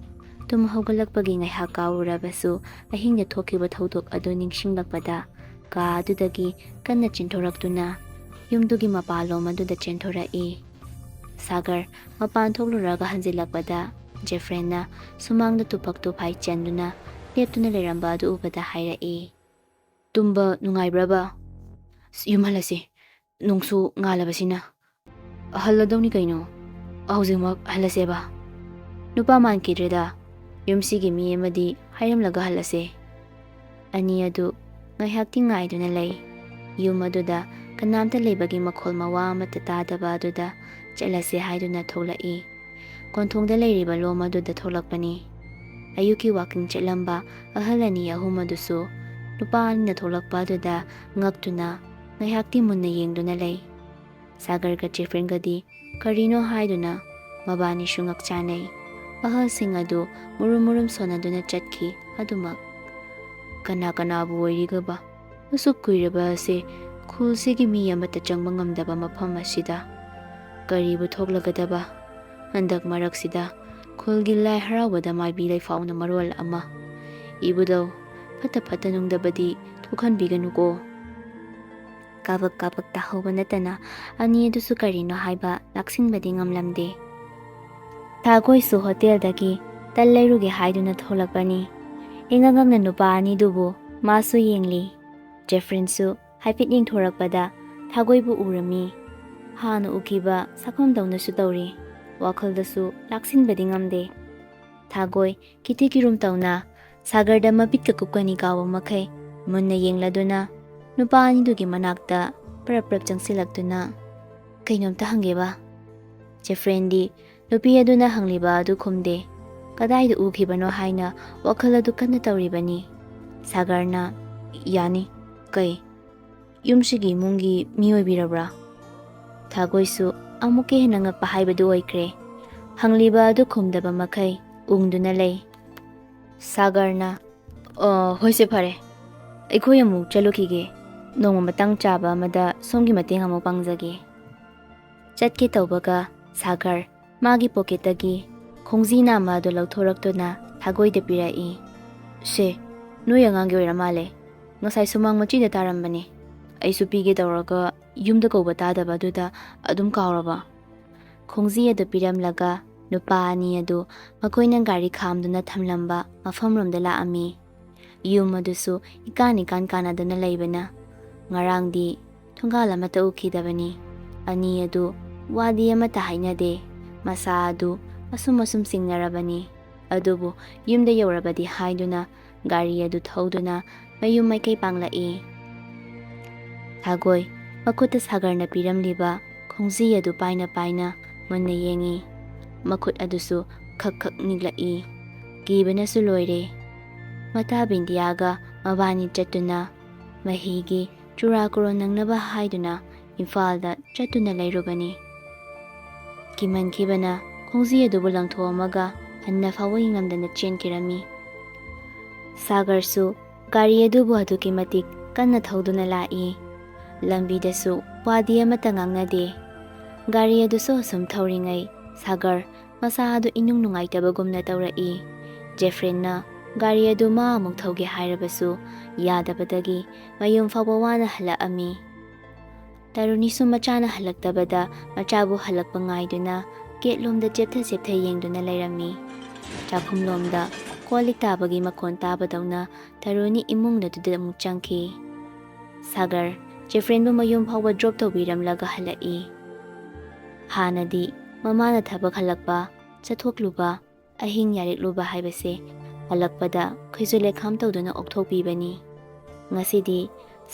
ꯇꯨꯝ ꯍꯧꯒꯠꯂꯛꯄꯒꯤ ꯉꯥꯏꯍꯥꯛ ꯀꯥꯎꯔꯨꯔꯕꯁꯨ ꯑꯍꯤꯡꯗ ꯊꯣꯛꯈꯤꯕ ꯊꯧꯗꯣꯛ ꯑꯗꯨ ꯅꯤꯡꯁꯤꯡꯂꯛꯄꯗ ꯀꯥ ꯑꯗꯨꯗꯒꯤ ꯀꯟꯅ ꯆꯦꯟꯊꯣꯔꯛꯇꯨꯅ ꯌꯨꯝꯗꯨꯒꯤ ꯃꯄꯥꯟꯂꯣꯝ ꯑꯗꯨꯗ ꯆꯦꯟꯊꯣꯔꯛꯏ꯫ ꯁꯥꯒꯔ ꯃꯄꯥꯟ ꯊꯣꯛꯂꯨꯔꯒ ꯍꯟꯖꯤꯜꯂꯛꯄꯗ ꯖꯦꯐ꯭ꯔꯦꯟꯅ ꯁꯨꯃꯥꯡꯗ ꯇꯨꯐꯛ ꯇꯨꯐꯥꯏ ꯆꯦꯟꯗꯨꯅ ꯂꯦꯞꯇꯨꯅ ꯂꯩꯔꯝꯕ ꯑꯗꯨ ꯎꯕꯗ ꯍꯥꯏꯔꯛꯏ꯫ "ꯇꯨꯝꯕ ꯅꯨꯡꯉꯥꯏꯕ꯭ꯔꯕ? ꯑꯁ, ꯌꯨꯝ ꯍꯜꯂꯁꯤ꯫ ꯅꯣꯡꯁꯨ ꯉꯥꯜꯂꯕꯁꯤꯅ꯫" "ꯍꯜꯂꯗꯧꯅꯤ ꯀꯩꯅꯣ꯫ ꯍꯧꯖꯤꯛꯃꯛ ꯍꯜꯂꯁꯦꯕ꯫" "ꯅꯨꯄꯥ ꯃꯥꯟꯈꯤꯗ꯭ꯔꯦꯗ꯫ ꯌꯨꯝꯁꯤꯒꯤ ꯃꯤ ꯑꯃꯗꯤ ꯍꯥꯏꯔꯝꯂꯒ ꯍꯜꯂꯁꯦ꯫" ꯑꯅꯤ ꯑꯗꯨ ꯉꯥꯏꯍꯥꯛꯇꯤ ꯉꯥꯏꯗꯨꯅ ꯂꯩ꯫ ꯌꯨꯝ ꯑꯗꯨꯗ ꯀꯅꯥꯝꯇ ꯂꯩꯕꯒꯤ ꯃꯈꯣꯜ ꯃꯋꯥ ꯑꯃꯠꯇ ꯇꯥꯗꯕ ꯑꯗꯨꯗ ꯆꯠꯂꯁꯦ ꯍꯥꯏꯗꯨꯅ ꯊꯣꯛꯂꯛꯏ꯫ ꯀꯣꯟꯊꯣꯡꯗ ꯂꯩꯔꯤꯕ ꯂꯣꯝ ꯑꯗꯨꯗ ꯊꯣꯛꯂꯛꯄꯅꯤ꯫ ꯑꯌꯨꯛꯀꯤ ꯋꯥꯀꯤꯡ ꯆꯠꯂꯝꯕ ꯑꯍꯜ ꯑꯅꯤ ꯑꯍꯨꯝ ꯑꯗꯨꯁꯨ ꯅꯨꯄꯥ ꯑꯅꯤꯅ ꯊꯣꯛꯂꯛꯄ ꯑꯗꯨꯗ ꯉꯛꯇꯨꯅ ꯉꯥꯏꯍꯥꯛꯇꯤ ꯃꯨꯟꯅ ꯌꯦꯡꯗꯨꯅ ꯂꯩ꯫ ꯁꯥꯒꯔꯒ ꯖꯦꯐ꯭ꯔꯤꯟꯒꯗꯤ ꯀꯔꯤꯅꯣ ꯍꯥꯏꯗꯨꯅ ꯃꯕꯥꯅꯤꯁꯨ ꯉꯛ ꯆꯥꯟꯅꯩ꯫ ꯑꯍꯜꯁꯤꯡ ꯑꯗꯨ ꯃꯨꯔꯨꯝ ꯃꯨꯔꯨꯝ ꯁꯣꯟꯅꯗꯨꯅ ꯆꯠꯈꯤ꯫ ꯑꯗꯨꯃꯛ ꯀꯅꯥ ꯀꯅꯥꯕꯨ ꯑꯣꯏꯔꯤꯒꯕ? ꯑꯁꯨꯛ ꯀꯨꯏꯔꯕ ꯑꯁꯦ ꯈꯨꯜꯁꯤꯒꯤ ꯃꯤ ꯑꯃꯠꯇ ꯆꯪꯕ ꯉꯝꯗꯕ ꯃꯐꯝ ꯑꯁꯤꯗ ꯀꯔꯤꯕꯨ ꯊꯣꯛꯂꯒꯗꯕ? ꯍꯟꯗꯛ ꯃꯔꯛꯁꯤꯗ ꯈꯨꯜꯒꯤ ꯂꯥꯏ ꯍꯔꯥꯎꯕꯗ ꯃꯥꯏꯕꯤ ꯂꯩꯐꯥꯎꯅ ꯃꯔꯣꯜ ꯑꯃ꯫ "ꯏꯕꯨꯙꯧ, ꯐꯠꯇ ꯐꯠꯇ ꯅꯨꯡꯗꯕꯗꯤ ꯊꯣꯛꯍꯟꯕꯤꯒꯅꯨꯀꯣ꯫" ꯀꯥꯕꯛ ꯀꯥꯕꯛ ꯇꯥꯍꯧꯕ ꯅꯠꯇꯅ ꯑꯅꯤ ꯑꯗꯨꯁꯨ ꯀꯔꯤꯅꯣ ꯍꯥꯏꯕ ꯂꯥꯛꯁꯤꯟꯕꯗꯤ ꯉꯝꯂꯝꯗꯦ꯫ ꯊꯥꯒꯣꯏꯁꯨ ꯍꯣꯇꯦꯜꯗꯒꯤ ꯇꯜ ꯂꯩꯔꯨꯒꯦ ꯍꯥꯏꯗꯨꯅ ꯊꯣꯛꯂꯛꯄꯅꯤ꯫ ꯏꯉꯛ ꯉꯛꯅ ꯅꯨꯄꯥ ꯑꯅꯤꯗꯨꯕꯨ ꯃꯥꯁꯨ ꯌꯦꯡꯂꯤ꯫ ꯖꯦꯐ꯭ꯔꯤꯟꯁꯨ ꯍꯥꯏꯐꯦꯠ ꯌꯦꯡꯊꯣꯔꯛꯄꯗ ꯊꯥꯒꯣꯏꯕꯨ ꯎꯔꯝꯃꯤ꯫ ꯍꯥꯟꯅ ꯎꯈꯤꯕ ꯁꯛꯐꯝꯗꯧꯅꯁꯨ ꯇꯧꯔꯤ꯫ ꯋꯥꯈꯜꯗꯁꯨ ꯂꯥꯛꯁꯤꯟꯕꯗꯤ ꯉꯝꯗꯦ꯫ ꯊꯥꯒꯣꯏ ꯀꯤꯊꯤ ꯀꯤꯔꯨꯝ ꯇꯧꯅ ꯁꯥꯒꯔꯗ ꯃꯃꯤꯠꯀ ꯀꯨꯞꯀꯅꯤ ꯀꯥꯎꯕ ꯃꯈꯩ ꯃꯨꯟꯅ ꯌꯦꯡꯂꯗꯨꯅ ꯅꯨꯄꯥ ꯑꯅꯤꯗꯨꯒꯤ ꯃꯅꯥꯛꯇ ꯄꯔꯞ ꯄꯔꯞ ꯆꯪꯁꯤꯜꯂꯛꯇꯨꯅ, "ꯀꯩꯅꯣꯝꯇ ꯍꯪꯒꯦꯕ?" ꯖꯦꯐ꯭ꯔꯦꯟꯗꯤ ꯅꯨꯄꯤ ꯑꯗꯨꯅ ꯍꯪꯂꯤꯕ ꯑꯗꯨ ꯈꯨꯝꯗꯦ꯫ ꯀꯗꯥꯏꯗ ꯎꯈꯤꯕꯅꯣ ꯍꯥꯏꯅ ꯋꯥꯈꯜ ꯑꯗꯨ ꯀꯟꯅ ꯇꯧꯔꯤꯕꯅꯤ꯫ ꯁꯥꯒꯔꯅ, "ꯌꯥꯅꯤ꯫ ꯀꯩ? ꯌꯨꯝꯁꯤꯒꯤ ꯏꯃꯨꯡꯒꯤ ꯃꯤ ꯑꯣꯏꯕꯤꯔꯕ꯭ꯔꯥ?" ꯊꯥꯒꯣꯏꯁꯨ ꯑꯃꯨꯛꯀ ꯍꯦꯟꯅ ꯉꯛꯄ ꯍꯥꯏꯕꯗꯨ ꯑꯣꯏꯈ꯭ꯔꯦ꯫ ꯍꯪꯂꯤꯕ ꯑꯗꯨ ꯈꯨꯝꯗꯕ ꯃꯈꯩ ꯎꯪꯗꯨꯅ ꯂꯩ꯫ ꯁꯥꯒꯔꯅ, "ꯑ, ꯍꯣꯏꯁꯦ, ꯐꯔꯦ꯫ ꯑꯩꯈꯣꯏ ꯑꯃꯨꯛ ꯆꯠꯂꯨꯈꯤꯒꯦ꯫ ꯅꯣꯡꯃ ꯃꯇꯥꯡ ꯆꯥꯕ ꯑꯃꯗ ꯁꯣꯝꯒꯤ ꯃꯇꯦꯡ ꯑꯃꯨꯛ ꯄꯥꯡꯖꯒꯦ꯫" ꯆꯠꯀꯦ ꯇꯧꯕꯒ ꯁꯥꯒꯔ ꯃꯥꯒꯤ ꯄꯣꯀꯦꯠꯇꯒꯤ ꯈꯣꯡꯖꯤ ꯅꯥꯝꯃ ꯑꯗꯨ ꯂꯧꯊꯣꯔꯛꯇꯨꯅ ꯊꯥꯒꯣꯏꯗ ꯄꯤꯔꯛꯏ꯫ "ꯁꯦ, ꯅꯣꯏ ꯑꯉꯥꯡꯒꯤ ꯑꯣꯏꯔ ꯃꯥꯜꯂꯦ꯫ ꯉꯁꯥꯏ ꯁꯨꯃꯥꯡ ꯃꯆꯤꯗ ꯇꯥꯔꯝꯕꯅꯦ꯫ ꯑꯩꯁꯨ ꯄꯤꯒꯦ ꯇꯧꯔꯒ ꯌꯨꯝꯗ ꯀꯧꯕ ꯇꯥꯗꯕ ꯑꯗꯨꯗ ꯑꯗꯨꯝ ꯀꯥꯎꯔꯕ꯫" ꯈꯣꯡꯖꯤ ꯑꯗꯨ ꯄꯤꯔꯝꯂꯒ ꯅꯨꯄꯥ ꯑꯅꯤ ꯑꯗꯨ ꯃꯈꯣꯏꯅ ꯒꯥꯔꯤ ꯈꯥꯝꯗꯨꯅ ꯊꯝꯂꯝꯕ ꯃꯐꯝꯔꯣꯝꯗ ꯂꯥꯛꯑꯝꯃꯤ꯫ ꯌꯨꯝ ꯑꯗꯨꯁꯨ ꯏꯀꯥꯟ ꯏꯀꯥꯟ ꯀꯥꯟꯅꯗꯨꯅ ꯂꯩꯕꯅ ꯉꯔꯥꯡꯗꯤ ꯊꯣꯡꯒꯥꯜ ꯑꯃꯠꯇ ꯎꯈꯤꯗꯕꯅꯤ꯫ ꯑꯅꯤ ꯑꯗꯨ ꯋꯥꯗꯤ ꯑꯃꯠꯇ ꯍꯥꯏꯅꯗꯦ꯫ ꯃꯁꯥ ꯑꯗꯨ ꯑꯁꯨꯝ ꯑꯁꯨꯝ ꯆꯤꯡꯅꯔꯕꯅꯤ꯫ ꯑꯗꯨꯕꯨ ꯌꯨꯝꯗ ꯌꯧꯔꯕꯗꯤ ꯍꯥꯏꯗꯨꯅ ꯒꯥꯔꯤ ꯑꯗꯨ ꯊꯧꯗꯨꯅ ꯃꯌꯨꯝ ꯃꯥꯏꯀꯩ ꯄꯥꯡꯂꯛꯏ꯫ ꯁꯥꯒꯣꯏ ꯃꯈꯨꯠꯇ ꯁꯥꯒꯔꯅ ꯄꯤꯔꯝꯂꯤꯕ ꯈꯣꯡꯖꯤ ꯑꯗꯨ ꯄꯥꯏꯅ ꯄꯥꯏꯅ ꯃꯨꯟꯅ ꯌꯦꯡꯏ꯫ ꯃꯈꯨꯠ ꯑꯗꯨꯁꯨ ꯈꯛ ꯈꯛ ꯅꯤꯛꯂꯛꯏ꯫ ꯀꯤꯕꯅꯁꯨ ꯂꯣꯏꯔꯦ꯫ ꯃꯇꯥ ꯕꯤꯟꯗꯤꯌꯥꯒ ꯃꯕꯥꯅꯤ ꯆꯠꯇꯨꯅ ꯃꯍꯤꯒꯤ ꯆꯨꯔꯥꯀꯣꯔꯣꯟ ꯅꯪꯅꯕ ꯍꯥꯏꯗꯨꯅ ꯏꯝꯐꯥꯜꯗ ꯆꯠꯇꯨꯅ ꯂꯩꯔꯨꯕꯅꯤ꯫ ꯀꯤꯃꯟꯈꯤꯕꯅ ꯈꯣꯡꯖꯤ ꯑꯗꯨꯕꯨ ꯂꯪꯊꯣꯛꯑꯝꯃꯒ ꯍꯟꯅ ꯐꯥꯎꯕ ꯌꯦꯡꯂꯝꯗꯅ ꯆꯦꯟꯈꯤꯔꯝꯃꯤ꯫ ꯁꯥꯒꯔꯁꯨ ꯒꯥꯔꯤ ꯑꯗꯨꯕꯨ ꯑꯗꯨꯛꯀꯤ ꯃꯇꯤꯛ ꯀꯟꯅ ꯊꯧꯗꯨꯅ ꯂꯥꯛꯏ꯫ ꯂꯝꯕꯤꯗꯁꯨ ꯋꯥꯗꯤ ꯑꯃꯠꯇ ꯉꯥꯡꯅꯗꯦ꯫ ꯒꯥꯔꯤ ꯑꯗꯨꯁꯨ ꯑꯁꯨꯝ ꯊꯧꯔꯤꯉꯩ ꯁꯥꯒꯔ ꯃꯁꯥ ꯑꯗꯨ ꯏꯅꯨꯡ ꯅꯨꯡꯉꯥꯏꯇꯕꯒꯨꯝꯅ ꯇꯧꯔꯛꯏ꯫ ꯖꯦꯐ꯭ꯔꯤꯟꯅ ꯒꯥꯔꯤ ꯑꯗꯨ ꯃꯥ ꯑꯃꯨꯛ ꯊꯧꯒꯦ ꯍꯥꯏꯔꯕꯁꯨ ꯌꯥꯗꯕꯗꯒꯤ ꯃꯌꯨꯝ ꯐꯥꯎꯕ ꯋꯥꯅ ꯍꯜꯂꯛꯑꯝꯃꯤ꯫ ꯇꯔꯨꯅꯤꯁꯨ ꯃꯆꯥꯅ ꯍꯜꯂꯛꯇꯕꯗ ꯃꯆꯥꯕꯨ ꯍꯜꯂꯛꯄ ꯉꯥꯏꯗꯨꯅ ꯒꯦꯠꯂꯣꯝꯗ ꯆꯦꯞꯊ ꯆꯦꯞꯊ ꯌꯦꯡꯗꯨꯅ ꯂꯩꯔꯝꯃꯤ꯫ ꯆꯥꯛꯈꯨꯝꯂꯣꯝꯗ ꯀꯣꯜ ꯂꯤꯛ ꯇꯥꯕꯒꯤ ꯃꯈꯣꯟ ꯇꯥꯕꯗꯧꯅ ꯇꯔꯨꯅꯤ ꯏꯃꯨꯡ ꯑꯗꯨꯗ ꯑꯃꯨꯛ ꯆꯪꯈꯤ꯫ ꯁꯥꯒꯔ ꯖꯦꯐ꯭ꯔꯤꯟꯕꯨ ꯃꯌꯨꯝ ꯐꯥꯎꯕ ꯗ꯭ꯔꯣꯞ ꯇꯧꯕꯤꯔꯝꯂꯒ ꯍꯜꯂꯛꯏ꯫ ꯍꯥꯟꯅꯗꯤ ꯃꯃꯥꯅ ꯊꯕꯛ ꯍꯜꯂꯛꯄ, ꯆꯠꯊꯣꯛꯂꯨꯕ, ꯑꯍꯤꯡ ꯌꯥꯔꯦꯛꯂꯨꯕ ꯍꯥꯏꯕꯁꯦ ꯍꯜꯂꯛꯄꯗ ꯈꯨꯏꯖꯨ ꯂꯩꯈꯥꯝ ꯇꯧꯗꯨꯅ ꯑꯣꯛꯊꯣꯛꯄꯤꯕꯅꯤ꯫ ꯉꯁꯤꯗꯤ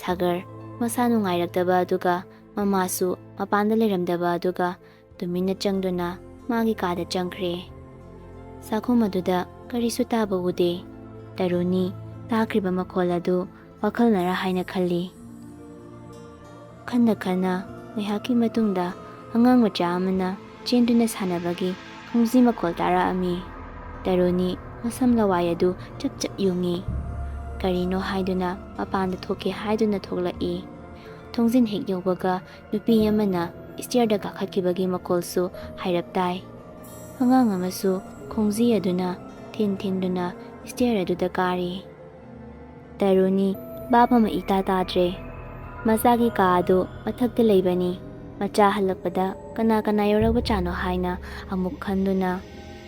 ꯁꯥꯒꯔ ꯃꯁꯥ ꯅꯨꯡꯉꯥꯏꯔꯛꯇꯕ ꯑꯗꯨꯒ ꯃꯃꯥꯁꯨ ꯃꯄꯥꯟꯗ ꯂꯩꯔꯝꯗꯕ ꯑꯗꯨꯒ ꯇꯨꯃꯤꯟꯅ ꯆꯪꯗꯨꯅ ꯃꯥꯒꯤ ꯀꯥꯗ ꯆꯪꯈ꯭ꯔꯦ꯫ ꯆꯥꯛꯈꯨꯝ ꯑꯗꯨꯗ ꯀꯔꯤꯁꯨ ꯇꯥꯕ ꯎꯗꯦ꯫ ꯇꯔꯨꯅꯤ ꯇꯥꯈ꯭ꯔꯤꯕ ꯃꯈꯣꯜ ꯑꯗꯨ ꯋꯥꯈꯜꯅꯔ ꯍꯥꯏꯅ ꯈꯜꯂꯤ꯫ ꯈꯟꯅ ꯈꯟꯅ ꯉꯥꯏꯍꯥꯛꯀꯤ ꯃꯇꯨꯡꯗ ꯑꯉꯥꯡ ꯃꯆꯥ ꯑꯃꯅ ꯆꯦꯟꯗꯨꯅ ꯁꯥꯟꯅꯕꯒꯤ ꯈꯣꯡꯖꯤ ꯃꯈꯣꯜ ꯇꯥꯔꯛꯑꯝꯃꯤ꯫ ꯇꯔꯨꯅꯤ ꯃꯁꯝ ꯂꯋꯥꯏ ꯑꯗꯨ ꯆꯞ ꯆꯞ ꯌꯨꯡꯉꯤ꯫ ꯀꯔꯤꯅꯣ ꯍꯥꯏꯗꯨꯅ ꯃꯄꯥꯟꯗ ꯊꯣꯛꯀꯦ ꯍꯥꯏꯗꯨꯅ ꯊꯣꯛꯂꯛꯏ꯫ ꯊꯣꯡꯖꯤꯟ ꯍꯦꯛ ꯌꯧꯕꯒ ꯅꯨꯄꯤ ꯑꯃꯅ ꯁ꯭ꯇꯦꯌꯔꯗ ꯀꯥꯈꯠꯈꯤꯕꯒꯤ ꯃꯈꯣꯜꯁꯨ ꯍꯥꯏꯔꯞ ꯇꯥꯏ꯫ ꯑꯉꯥꯡ ꯑꯃꯁꯨ ꯈꯣꯡꯖꯤ ꯑꯗꯨꯅ ꯊꯤꯟ ꯊꯤꯟꯗꯨꯅ ꯁ꯭ꯇꯦꯌꯔ ꯑꯗꯨꯗ ꯀꯥꯔꯤ꯫ ꯇꯔꯨꯅꯤ ꯚꯥꯞ ꯑꯃ ꯏꯇꯥ ꯇꯥꯗ꯭ꯔꯦ꯫ ꯃꯆꯥꯒꯤ ꯀꯥ ꯑꯗꯨ ꯃꯊꯛꯇ ꯂꯩꯕꯅꯤ꯫ ꯃꯆꯥ ꯍꯜꯂꯛꯄꯗ ꯀꯅꯥ ꯀꯅꯥ ꯌꯧꯔꯛꯄꯖꯥꯠꯅꯣ ꯍꯥꯏꯅ ꯑꯃꯨꯛ ꯈꯟꯗꯨꯅ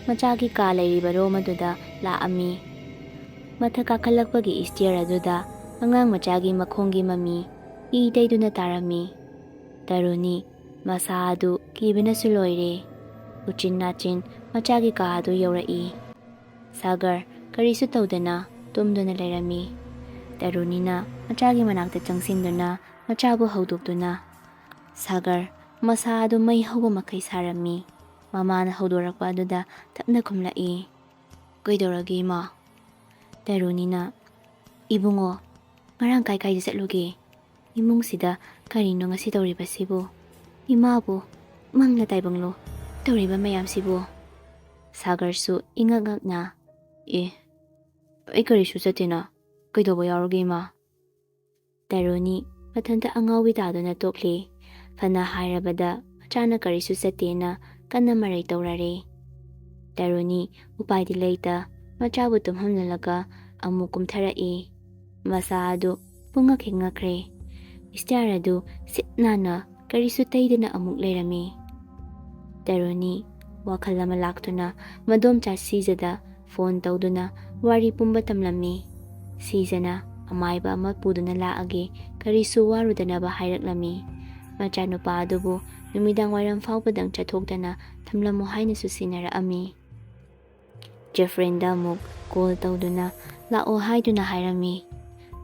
ꯃꯆꯥꯒꯤ ꯀꯥ ꯂꯩꯔꯤꯕ ꯔꯣꯝ ꯑꯗꯨꯗ ꯂꯥꯛꯑꯝꯃꯤ꯫ ꯃꯊꯛ ꯀꯥꯈꯠꯂꯛꯄꯒꯤ ꯏꯁꯇꯤꯌꯔ ꯑꯗꯨꯗ ꯑꯉꯥꯡ ꯃꯆꯥꯒꯤ ꯃꯈꯣꯡꯒꯤ ꯃꯃꯤ ꯏ ꯇꯩꯗꯨꯅ ꯇꯥꯔꯝꯃꯤ꯫ ꯇꯔꯨꯅꯤ ꯃꯁꯥ ꯑꯗꯨ ꯀꯤꯕꯅꯁꯨ ꯂꯣꯏꯔꯦ꯫ ꯎꯆꯤꯟ ꯅꯥꯆꯤꯟ ꯃꯆꯥꯒꯤ ꯀꯥ ꯑꯗꯨ ꯌꯧꯔꯛꯏ꯫ ꯁꯥꯒꯔ ꯀꯔꯤꯁꯨ ꯇꯧꯗꯅ ꯇꯨꯝꯗꯨꯅ ꯂꯩꯔꯝꯃꯤ꯫ ꯇꯔꯨꯅꯤꯅ ꯃꯆꯥꯒꯤ ꯃꯅꯥꯛꯇ ꯆꯪꯁꯤꯟꯗꯨꯅ ꯃꯆꯥꯕꯨ ꯍꯧꯗꯣꯛꯇꯨꯅ, ꯁꯥꯒꯔ ꯃꯁꯥ ꯑꯗꯨ ꯃꯩ ꯍꯧꯕ ꯃꯈꯩ ꯁꯥꯔꯝꯃꯤ꯫ ꯃꯃꯥꯅ ꯍꯧꯗꯣꯔꯛꯄ ꯑꯗꯨꯗ ꯇꯞꯅ ꯈꯨꯝꯂꯛꯏ, "ꯀꯩꯗꯧꯔꯒꯦ, ꯏꯃꯥ?" ꯇꯔꯨꯅꯤꯅ, "ꯏꯕꯨꯡꯉꯣ, ꯉꯔꯥꯡ ꯀꯥꯏ ꯀꯥꯏꯗ ꯆꯠꯂꯨꯒꯦ? ꯏꯃꯨꯡꯁꯤꯗ ꯀꯔꯤꯅꯣ ꯉꯁꯤ ꯇꯧꯔꯤꯕꯁꯤꯕꯨ? ꯏꯃꯥꯕꯨ ꯃꯪꯂ ꯇꯥꯏꯕꯪꯂꯣ ꯇꯧꯔꯤꯕ ꯃꯌꯥꯝꯁꯤꯕꯨ?" ꯁꯥꯒꯔꯁꯨ ꯏꯉꯛ ꯉꯛꯅ, "ꯑꯦ, ꯑꯩ ꯀꯔꯤꯁꯨ ꯆꯠꯇꯦꯅ꯫ ꯀꯩꯗꯧꯕ ꯌꯥꯎꯔꯒꯦ, ꯏꯃꯥ?" ꯇꯔꯨꯅꯤ ꯃꯊꯟꯇ ꯑꯉꯥꯎꯕꯤ ꯇꯥꯗꯨꯅ ꯇꯣꯛꯂꯤ꯫ ꯐꯅ ꯍꯥꯏꯔꯕꯗ ꯃꯆꯥꯅ ꯀꯔꯤꯁꯨ ꯆꯠꯇꯦꯅ ꯀꯟꯅ ꯃꯔꯩ ꯇꯧꯔꯔꯦ꯫ ꯇꯔꯨꯅꯤ ꯎꯄꯥꯏꯗꯤ ꯂꯩꯇ ꯃꯆꯥꯕꯨ ꯇꯨꯝꯍꯜꯂꯒ ꯑꯃꯨꯛ ꯀꯨꯝꯊꯔꯛꯏ꯫ ꯃꯁꯥ ꯑꯗꯨ ꯄꯨꯡꯉꯛ ꯍꯦꯛ ꯉꯛꯈ꯭ꯔꯦ꯫ ꯏꯁꯇꯤꯌꯔ ꯑꯗꯨ ꯁꯤꯠ ꯅꯥꯟꯅ ꯀꯔꯤꯁꯨ ꯇꯩꯗꯅ ꯑꯃꯨꯛ ꯂꯩꯔꯝꯃꯤ꯫ ꯇꯔꯨꯅꯤ ꯋꯥꯈꯜ ꯑꯃ ꯂꯥꯛꯇꯨꯅ ꯃꯗꯣꯝꯆꯥ ꯁꯤꯖꯗ ꯐꯣꯟ ꯇꯧꯗꯨꯅ ꯋꯥꯔꯤ ꯄꯨꯝꯕ ꯇꯝꯂꯝꯃꯤ꯫ ꯁꯤꯖꯅ ꯑꯃꯥꯏꯕ ꯑꯃ ꯄꯨꯗꯨꯅ ꯂꯥꯛꯑꯒꯦ, ꯀꯔꯤꯁꯨ ꯋꯥꯔꯨꯗꯅꯕ ꯍꯥꯏꯔꯛꯂꯝꯃꯤ꯫ ꯃꯆꯥꯅꯨꯄꯥ ꯑꯗꯨꯕꯨ ꯅꯨꯃꯤꯗꯥꯡ ꯋꯥꯏꯔꯝ ꯐꯥꯎꯕꯗꯪ ꯆꯠꯊꯣꯛꯇꯅ ꯊꯝꯂꯝꯃꯨ ꯍꯥꯏꯅꯁꯨ ꯁꯤꯟꯅꯔꯛꯑꯝꯃꯤ꯫ ꯖꯦꯐ꯭ꯔꯤꯟꯗ ꯑꯃꯨꯛ ꯀꯣꯜ ꯇꯧꯗꯨꯅ ꯂꯥꯛꯑꯣ ꯍꯥꯏꯗꯨꯅ ꯍꯥꯏꯔꯝꯃꯤ꯫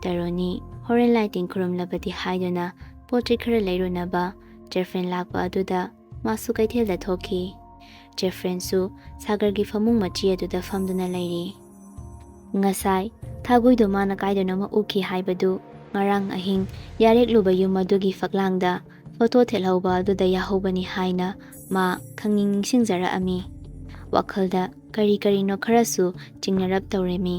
ꯇꯔꯨꯅꯤ ꯍꯣꯔꯦꯟ ꯂꯥꯏ ꯇꯤꯟ ꯈꯨꯔꯨꯝꯂꯕꯗꯤ ꯍꯥꯏꯗꯨꯅ ꯄꯣꯠ ꯆꯩ ꯈꯔ ꯂꯩꯔꯨꯅꯕ ꯖꯦꯐ꯭ꯔꯤꯟ ꯂꯥꯛꯄ ꯑꯗꯨꯗ ꯃꯥꯁꯨ ꯀꯩꯊꯦꯜꯗ ꯊꯣꯛꯈꯤ꯫ ꯖꯦꯐ꯭ꯔꯤꯟꯁꯨ ꯁꯥꯒꯔꯒꯤ ꯐꯃꯨꯡ ꯃꯆꯤ ꯑꯗꯨꯗ ꯐꯝꯗꯨꯅ ꯂꯩꯔꯤ꯫ ꯉꯁꯥꯏ ꯊꯥꯒꯨꯏꯗꯣ ꯃꯥꯅ ꯀꯥꯏꯗꯅꯣꯃ ꯎꯈꯤ ꯍꯥꯏꯕꯗꯨ ꯉꯔꯥꯡ ꯑꯍꯤꯡ ꯌꯥꯔꯦꯛꯂꯨꯕ ꯌꯨꯝ ꯑꯗꯨꯒꯤ ꯐꯛꯂꯥꯡꯗ ꯐꯣꯇꯣ ꯊꯦꯠꯍꯧꯕ ꯑꯗꯨꯗ ꯌꯥꯍꯧꯕꯅꯤ ꯍꯥꯏꯅ ꯃꯥ ꯈꯪꯅꯤꯡ ꯅꯤꯡꯁꯤꯡꯖꯔꯛꯑꯝꯃꯤ꯫ ꯋꯥꯈꯜꯗ ꯀꯔꯤ ꯀꯔꯤꯅꯣ ꯈꯔꯁꯨ ꯆꯤꯡꯅꯔꯞ ꯇꯧꯔꯝꯃꯤ꯫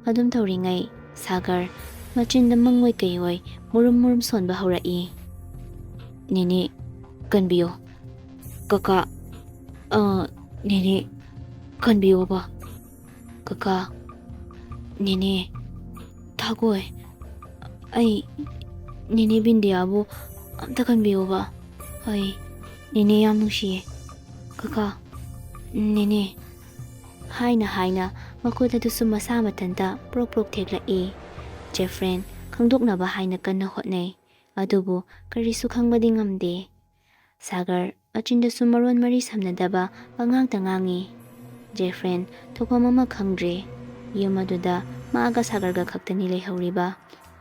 ꯑꯗꯨꯝ ꯇꯧꯔꯤꯉꯩ ꯁꯥꯒꯔ ꯃꯆꯤꯟꯗ ꯃꯪꯑꯣꯏ ꯀꯩꯑꯣꯏ ꯃꯨꯔꯨꯝ ꯃꯨꯔꯨꯝ ꯁꯣꯟꯕ ꯍꯧꯔꯛꯏ꯫ "ꯅꯦꯅꯦ, ꯀꯟꯕꯤꯌꯣ꯫ ꯀꯀꯥ, ꯑ, ꯅꯦꯅꯦ, ꯀꯟꯕꯤꯌꯣꯕ꯫ ꯀꯀꯥ, ꯅꯦꯅꯦ, ꯊꯥꯒꯣꯏ, ꯑꯩ ꯅꯦꯅꯦ ꯕꯤꯟꯗꯤꯌꯥꯕꯨ ꯑꯝꯇ ꯀꯟꯕꯤꯌꯣꯕ꯫ "ꯑꯩ, ꯅꯦꯅꯦ ꯌꯥꯝ ꯅꯨꯡꯁꯤꯌꯦ꯫ ꯀꯀꯥ, ꯅꯦꯅꯦ," ꯍꯥꯏꯅ ꯍꯥꯏꯅ ꯃꯈꯨꯠ ꯑꯗꯨꯁꯨ ꯃꯁꯥ ꯃꯊꯟꯇ ꯄ꯭ꯔꯣꯛ ꯄ꯭ꯔꯣꯛ ꯊꯦꯛꯂꯛꯏ꯫ ꯖꯦꯐ꯭ꯔꯦꯟ ꯈꯪꯗꯣꯛꯅꯕ ꯍꯥꯏꯅ ꯀꯟꯅ ꯍꯣꯠꯅꯩ, ꯑꯗꯨꯕꯨ ꯀꯔꯤꯁꯨ ꯈꯪꯕꯗꯤ ꯉꯝꯗꯦ꯫ ꯁꯥꯒꯔ ꯃꯆꯤꯟꯗꯁꯨ ꯃꯔꯣꯟ ꯃꯔꯤ ꯁꯝꯅꯗꯕ ꯄꯉꯥꯡꯇ ꯉꯥꯡꯉꯤ꯫ ꯖꯦꯐ꯭ꯔꯦꯟ ꯊꯣꯛꯐꯝ ꯑꯃ ꯈꯪꯗ꯭ꯔꯦ꯫ ꯌꯨꯝ ꯑꯗꯨꯗ ꯃꯥꯒ ꯁꯥꯒꯔꯒ ꯈꯛꯇꯅꯤ ꯂꯩꯍꯧꯔꯤꯕ꯫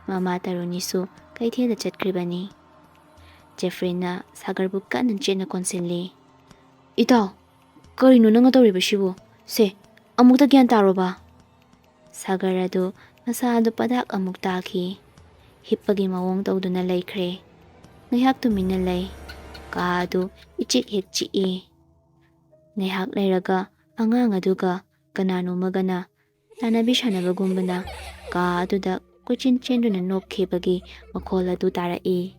ꯃꯃꯥ ꯇꯔꯨꯅꯤꯁꯨ ꯀꯩꯊꯦꯜꯗ ꯆꯠꯈ꯭ꯔꯤꯕꯅꯤ꯫ ꯖꯦꯐ꯭ꯔꯦꯟꯅ ꯁꯥꯒꯔꯕꯨ ꯀꯟꯅ ꯆꯦꯠꯅ ꯀꯣꯟꯁꯤꯜꯂꯤ꯫ "ꯏꯇꯥꯎ, ꯀꯔꯤꯅꯣ ꯅꯪꯅ ꯇꯧꯔꯤꯕꯁꯤꯕꯨ? ꯁꯦ, ꯑꯃꯨꯛꯇ ꯒ꯭ꯌꯥꯟ ꯇꯥꯔꯣꯕ!" ꯁꯥꯒꯔ ꯑꯗꯨ ꯃꯁꯥ ꯑꯗꯨ ꯄꯗꯥꯛ ꯑꯃꯨꯛ ꯇꯥꯈꯤ꯫ ꯍꯤꯞꯄꯒꯤ ꯃꯑꯣꯡ ꯇꯧꯗꯨꯅ ꯂꯩꯈ꯭ꯔꯦ꯫ ꯉꯥꯏꯍꯥꯛ ꯇꯨꯃꯤꯟꯅ ꯂꯩ꯫ ꯀꯥ ꯑꯗꯨ ꯏꯆꯤꯛ ꯍꯦꯛ ꯆꯤꯛꯏ꯫ ꯉꯥꯏꯍꯥꯛ ꯂꯩꯔꯒ ꯑꯉꯥꯡ ꯑꯗꯨꯒ ꯀꯅꯥꯅꯣꯃꯒꯅ ꯇꯥꯟꯅꯕꯤ ꯁꯥꯟꯅꯕꯒꯨꯝꯕꯅ ꯀꯥ ꯑꯗꯨꯗ ꯀꯣꯏꯆꯦꯟ ꯆꯦꯟꯗꯨꯅ ꯅꯣꯛꯈꯤꯕꯒꯤ ꯃꯈꯣꯜ ꯑꯗꯨ ꯇꯥꯔꯛꯏ꯫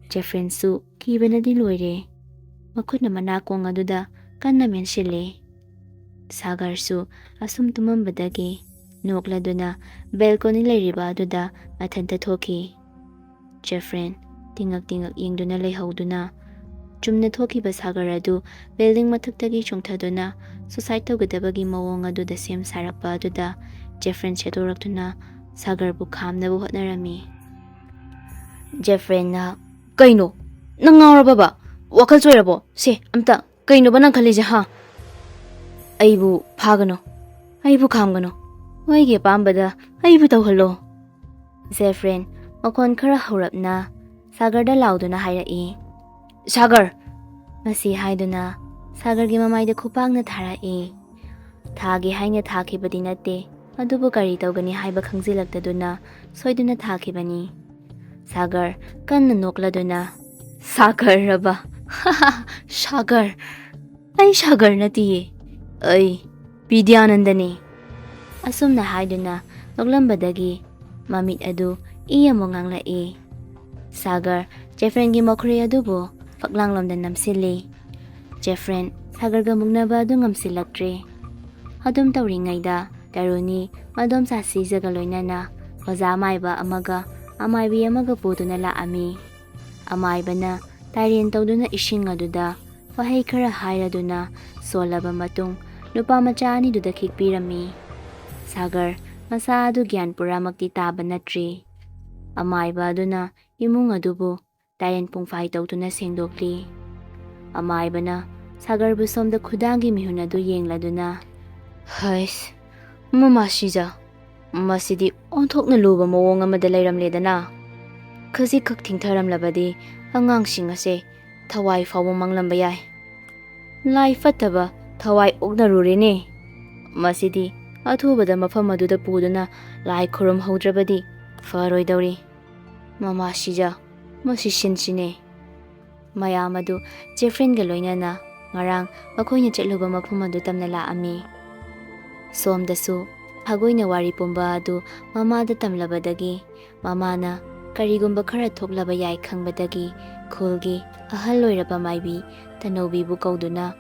ꯖꯦꯐ꯭ꯔꯦꯟꯁꯨ ꯀꯤꯕꯅꯗꯤ ꯂꯣꯏꯔꯦ꯫ ꯃꯈꯨꯠꯅ ꯃꯅꯥꯀꯣꯡ ꯑꯗꯨꯗ ꯀꯟꯅ ꯃꯦꯟꯁꯤꯜꯂꯤ꯫ ꯁꯥꯒꯔꯁꯨ ꯑꯁꯨꯝ ꯇꯨꯝꯃꯝꯕꯗꯒꯤ ꯅꯣꯛꯂꯗꯨꯅ ꯕꯦꯜꯀꯣꯅꯤ ꯂꯩꯔꯤꯕ ꯑꯗꯨꯗ ꯃꯊꯟꯇ ꯊꯣꯛꯈꯤ꯫ ꯖꯦꯐ꯭ꯔꯦꯟ ꯇꯤꯡꯉꯛ ꯇꯤꯡꯉꯛ ꯌꯦꯡꯗꯨꯅ ꯂꯩꯍꯧꯗꯨꯅ ꯆꯨꯝꯅ ꯊꯣꯛꯈꯤꯕ ꯁꯥꯒꯔ ꯑꯗꯨ ꯕꯤꯜꯗꯤꯡ ꯃꯊꯛꯇꯒꯤ ꯆꯣꯡꯊꯗꯨꯅ ꯁꯨꯁꯥꯏꯗ ꯇꯧꯒꯗꯕꯒꯤ ꯃꯑꯣꯡ ꯑꯗꯨꯗ ꯁꯦꯝ ꯁꯥꯔꯛꯄ ꯑꯗꯨꯗ ꯖꯦꯐ꯭ꯔꯦꯟ ꯁꯦꯠꯇꯣꯔꯛꯇꯨꯅ ꯁꯥꯒꯔꯕꯨ ꯈꯥꯝꯅꯕ ꯍꯣꯠꯅꯔꯝꯃꯤ꯫ ꯖꯦꯐ꯭ꯔꯦꯟꯅ, "ꯀꯩꯅꯣ? ꯅꯪ ꯉꯥꯎꯔꯕꯕ? ꯋꯥꯈꯜ ꯆꯣꯏꯔꯕꯣ? ꯁꯦ, ꯑꯝꯇ ꯀꯩꯅꯣꯕ ꯅꯪ ꯈꯜꯂꯤꯁꯦ, ꯍꯥ? ꯑꯩꯕꯨ ꯐꯥꯒꯅꯨ, ꯑꯩꯕꯨ ꯈꯥꯝꯒꯅꯨ, ꯅꯣꯏꯒꯤ ꯑꯄꯥꯝꯕꯗ ꯑꯩꯕꯨ ꯇꯧꯍꯜꯂꯣ꯫" ꯖꯦꯐ꯭ꯔꯦꯟ ꯃꯈꯣꯟ ꯈꯔ ꯍꯧꯔꯞꯅ ꯁꯥꯒꯔꯗ ꯂꯥꯎꯗꯨꯅ ꯍꯥꯏꯔꯛꯏ꯫ "ꯁꯥꯒꯔ!" ꯃꯁꯤ ꯍꯥꯏꯗꯨꯅ ꯁꯥꯒꯔꯒꯤ ꯃꯃꯥꯏꯗ ꯈꯨꯄꯥꯛꯅ ꯊꯥꯔꯛꯏ꯫ ꯊꯥꯒꯦ ꯍꯥꯏꯅ ꯊꯥꯈꯤꯕꯗꯤ ꯅꯠꯇꯦ, ꯑꯗꯨꯕꯨ ꯀꯔꯤ ꯇꯧꯒꯅꯤ ꯍꯥꯏꯕ ꯈꯪꯖꯤꯜꯂꯛꯇꯗꯨꯅ ꯁꯣꯏꯗꯨꯅ ꯊꯥꯈꯤꯕꯅꯤ꯫ ꯁꯥꯒꯔ ꯀꯟꯅ ꯅꯣꯛꯂꯗꯨꯅ, "ꯁꯥꯒꯔ ꯑꯕ? ꯁꯥꯒꯔ? ꯑꯩ ꯁꯥꯒꯔ ꯅꯠꯇꯤꯌꯦ, ꯑꯩ ꯕꯤꯗ꯭ꯌꯥꯅꯟꯗꯅꯤ꯫" ꯑꯁꯨꯝꯅ ꯍꯥꯏꯗꯨꯅ ꯅꯣꯛꯂꯝꯕꯗꯒꯤ ꯃꯃꯤꯠ ꯑꯗꯨ ꯏ ꯑꯃꯨꯛ ꯉꯥꯡꯂꯛꯏ꯫ ꯁꯥꯒꯔ ꯖꯦꯐ꯭ꯔꯦꯟꯒꯤ ꯃꯈꯨꯔꯤ ꯑꯗꯨꯕꯨ ꯐꯛꯂꯥꯡꯂꯣꯝꯗ ꯅꯝꯁꯤꯜꯂꯤ꯫ ꯖꯦꯐ꯭ꯔꯦꯟ ꯁꯥꯒꯔꯒ ꯃꯨꯛꯅꯕ ꯑꯗꯨ ꯉꯝꯁꯤꯜꯂꯛꯇ꯭ꯔꯦ꯫ ꯑꯗꯨꯝ ꯇꯧꯔꯤꯉꯩꯗ ꯇꯔꯨꯅꯤ ꯃꯗꯣꯝꯆꯥ ꯁꯤꯖꯒ ꯂꯣꯏꯅꯅ ꯑꯣꯖꯥ ꯃꯥꯏꯕ ꯑꯃꯒ ꯑꯃꯥꯏꯕꯤ ꯑꯃꯒ ꯄꯨꯗꯨꯅ ꯂꯥꯛꯑꯝꯃꯤ꯫ ꯑꯃꯥꯏꯕꯅ ꯇꯥꯏꯔꯦꯟ ꯇꯧꯗꯨꯅ ꯏꯁꯤꯡ ꯑꯗꯨꯗ ꯋꯥꯍꯩ ꯈꯔ ꯍꯥꯏꯔꯗꯨꯅ ꯁꯣꯜꯂꯕ ꯃꯇꯨꯡ ꯅꯨꯄꯥ ꯃꯆꯥ ꯑꯅꯤꯗꯨꯗ ꯈꯤꯛꯄꯤꯔꯝꯃꯤ꯫ ꯁꯥꯒꯔ ꯃꯁꯥ ꯑꯗꯨ ꯒ꯭ꯌꯥꯟ ꯄꯨꯔꯥꯃꯛꯇꯤ ꯇꯥꯕ ꯅꯠꯇ꯭ꯔꯤ꯫ ꯑꯃꯥꯏꯕ ꯑꯗꯨꯅ ꯏꯃꯨꯡ ꯑꯗꯨꯕꯨ ꯇꯥꯏꯔꯦꯟ ꯄꯨꯡꯐꯥꯏ ꯇꯧꯗꯨꯅ ꯁꯦꯡꯗꯣꯛꯂꯤ꯫ ꯑꯃꯥꯏꯕꯅ ꯁꯥꯒꯔꯕꯨ ꯁꯣꯝꯗ ꯈꯨꯗꯥꯡꯒꯤ ꯃꯤꯍꯨꯟ ꯑꯗꯨ ꯌꯦꯡꯂꯗꯨꯅ, "ꯍꯩꯁ, ꯃꯃꯥ ꯁꯤꯖ, ꯃꯁꯤꯗꯤ ꯑꯣꯟꯊꯣꯛꯅ ꯂꯨꯕ ꯃꯑꯣꯡ ꯑꯃꯗ ꯂꯩꯔꯝꯂꯦꯗꯅ꯫ ꯈꯖꯤꯛꯈꯛ ꯊꯤꯡꯊꯔꯝꯂꯕꯗꯤ ꯑꯉꯥꯡꯁꯤꯡ ꯑꯁꯦ ꯊꯋꯥꯏ ꯐꯥꯎꯕ ꯃꯥꯡꯂꯝꯕ ꯌꯥꯏ꯫ ꯂꯥꯏ ꯐꯠꯇꯕ ꯊꯋꯥꯏ ꯑꯣꯛꯅꯔꯨꯔꯦꯅꯦ꯫ ꯃꯁꯤꯗꯤ ꯑꯊꯨꯕꯗ ꯃꯐꯝ ꯑꯗꯨꯗ ꯄꯨꯗꯨꯅ ꯂꯥꯏ ꯈꯨꯔꯨꯝꯍꯧꯗ꯭ꯔꯕꯗꯤ ꯐꯔꯣꯏꯗꯧꯔꯤ꯫ ꯃꯃꯥ ꯁꯤꯖ, ꯃꯁꯤ ꯁꯤꯟꯁꯤꯅꯦ꯫" ꯃꯌꯥꯝ ꯑꯗꯨ ꯖꯦꯐ꯭ꯔꯤꯟꯒ ꯂꯣꯏꯅꯅ ꯉꯔꯥꯡ ꯃꯈꯣꯏꯅ ꯆꯠꯂꯨꯕ ꯃꯐꯝ ꯑꯗꯨ ꯇꯝꯅ ꯂꯥꯛꯑꯝꯃꯤ꯫ ꯁꯣꯝꯗꯁꯨ ꯁꯥꯒꯣꯏꯅ ꯋꯥꯔꯤ ꯄꯨꯝꯕ ꯑꯗꯨ ꯃꯃꯥꯗ ꯇꯝꯂꯕꯗꯒꯤ ꯃꯃꯥꯅ ꯀꯔꯤꯒꯨꯝꯕ ꯈꯔ ꯊꯣꯛꯂꯕ ꯌꯥꯏ ꯈꯪꯕꯗꯒꯤ ꯈꯨꯜꯒꯤ ꯑꯍꯜ ꯑꯣꯏꯔꯕ ꯃꯥꯏꯕꯤ ꯇꯅꯧꯕꯤꯕꯨ ꯀꯧꯗꯨꯅ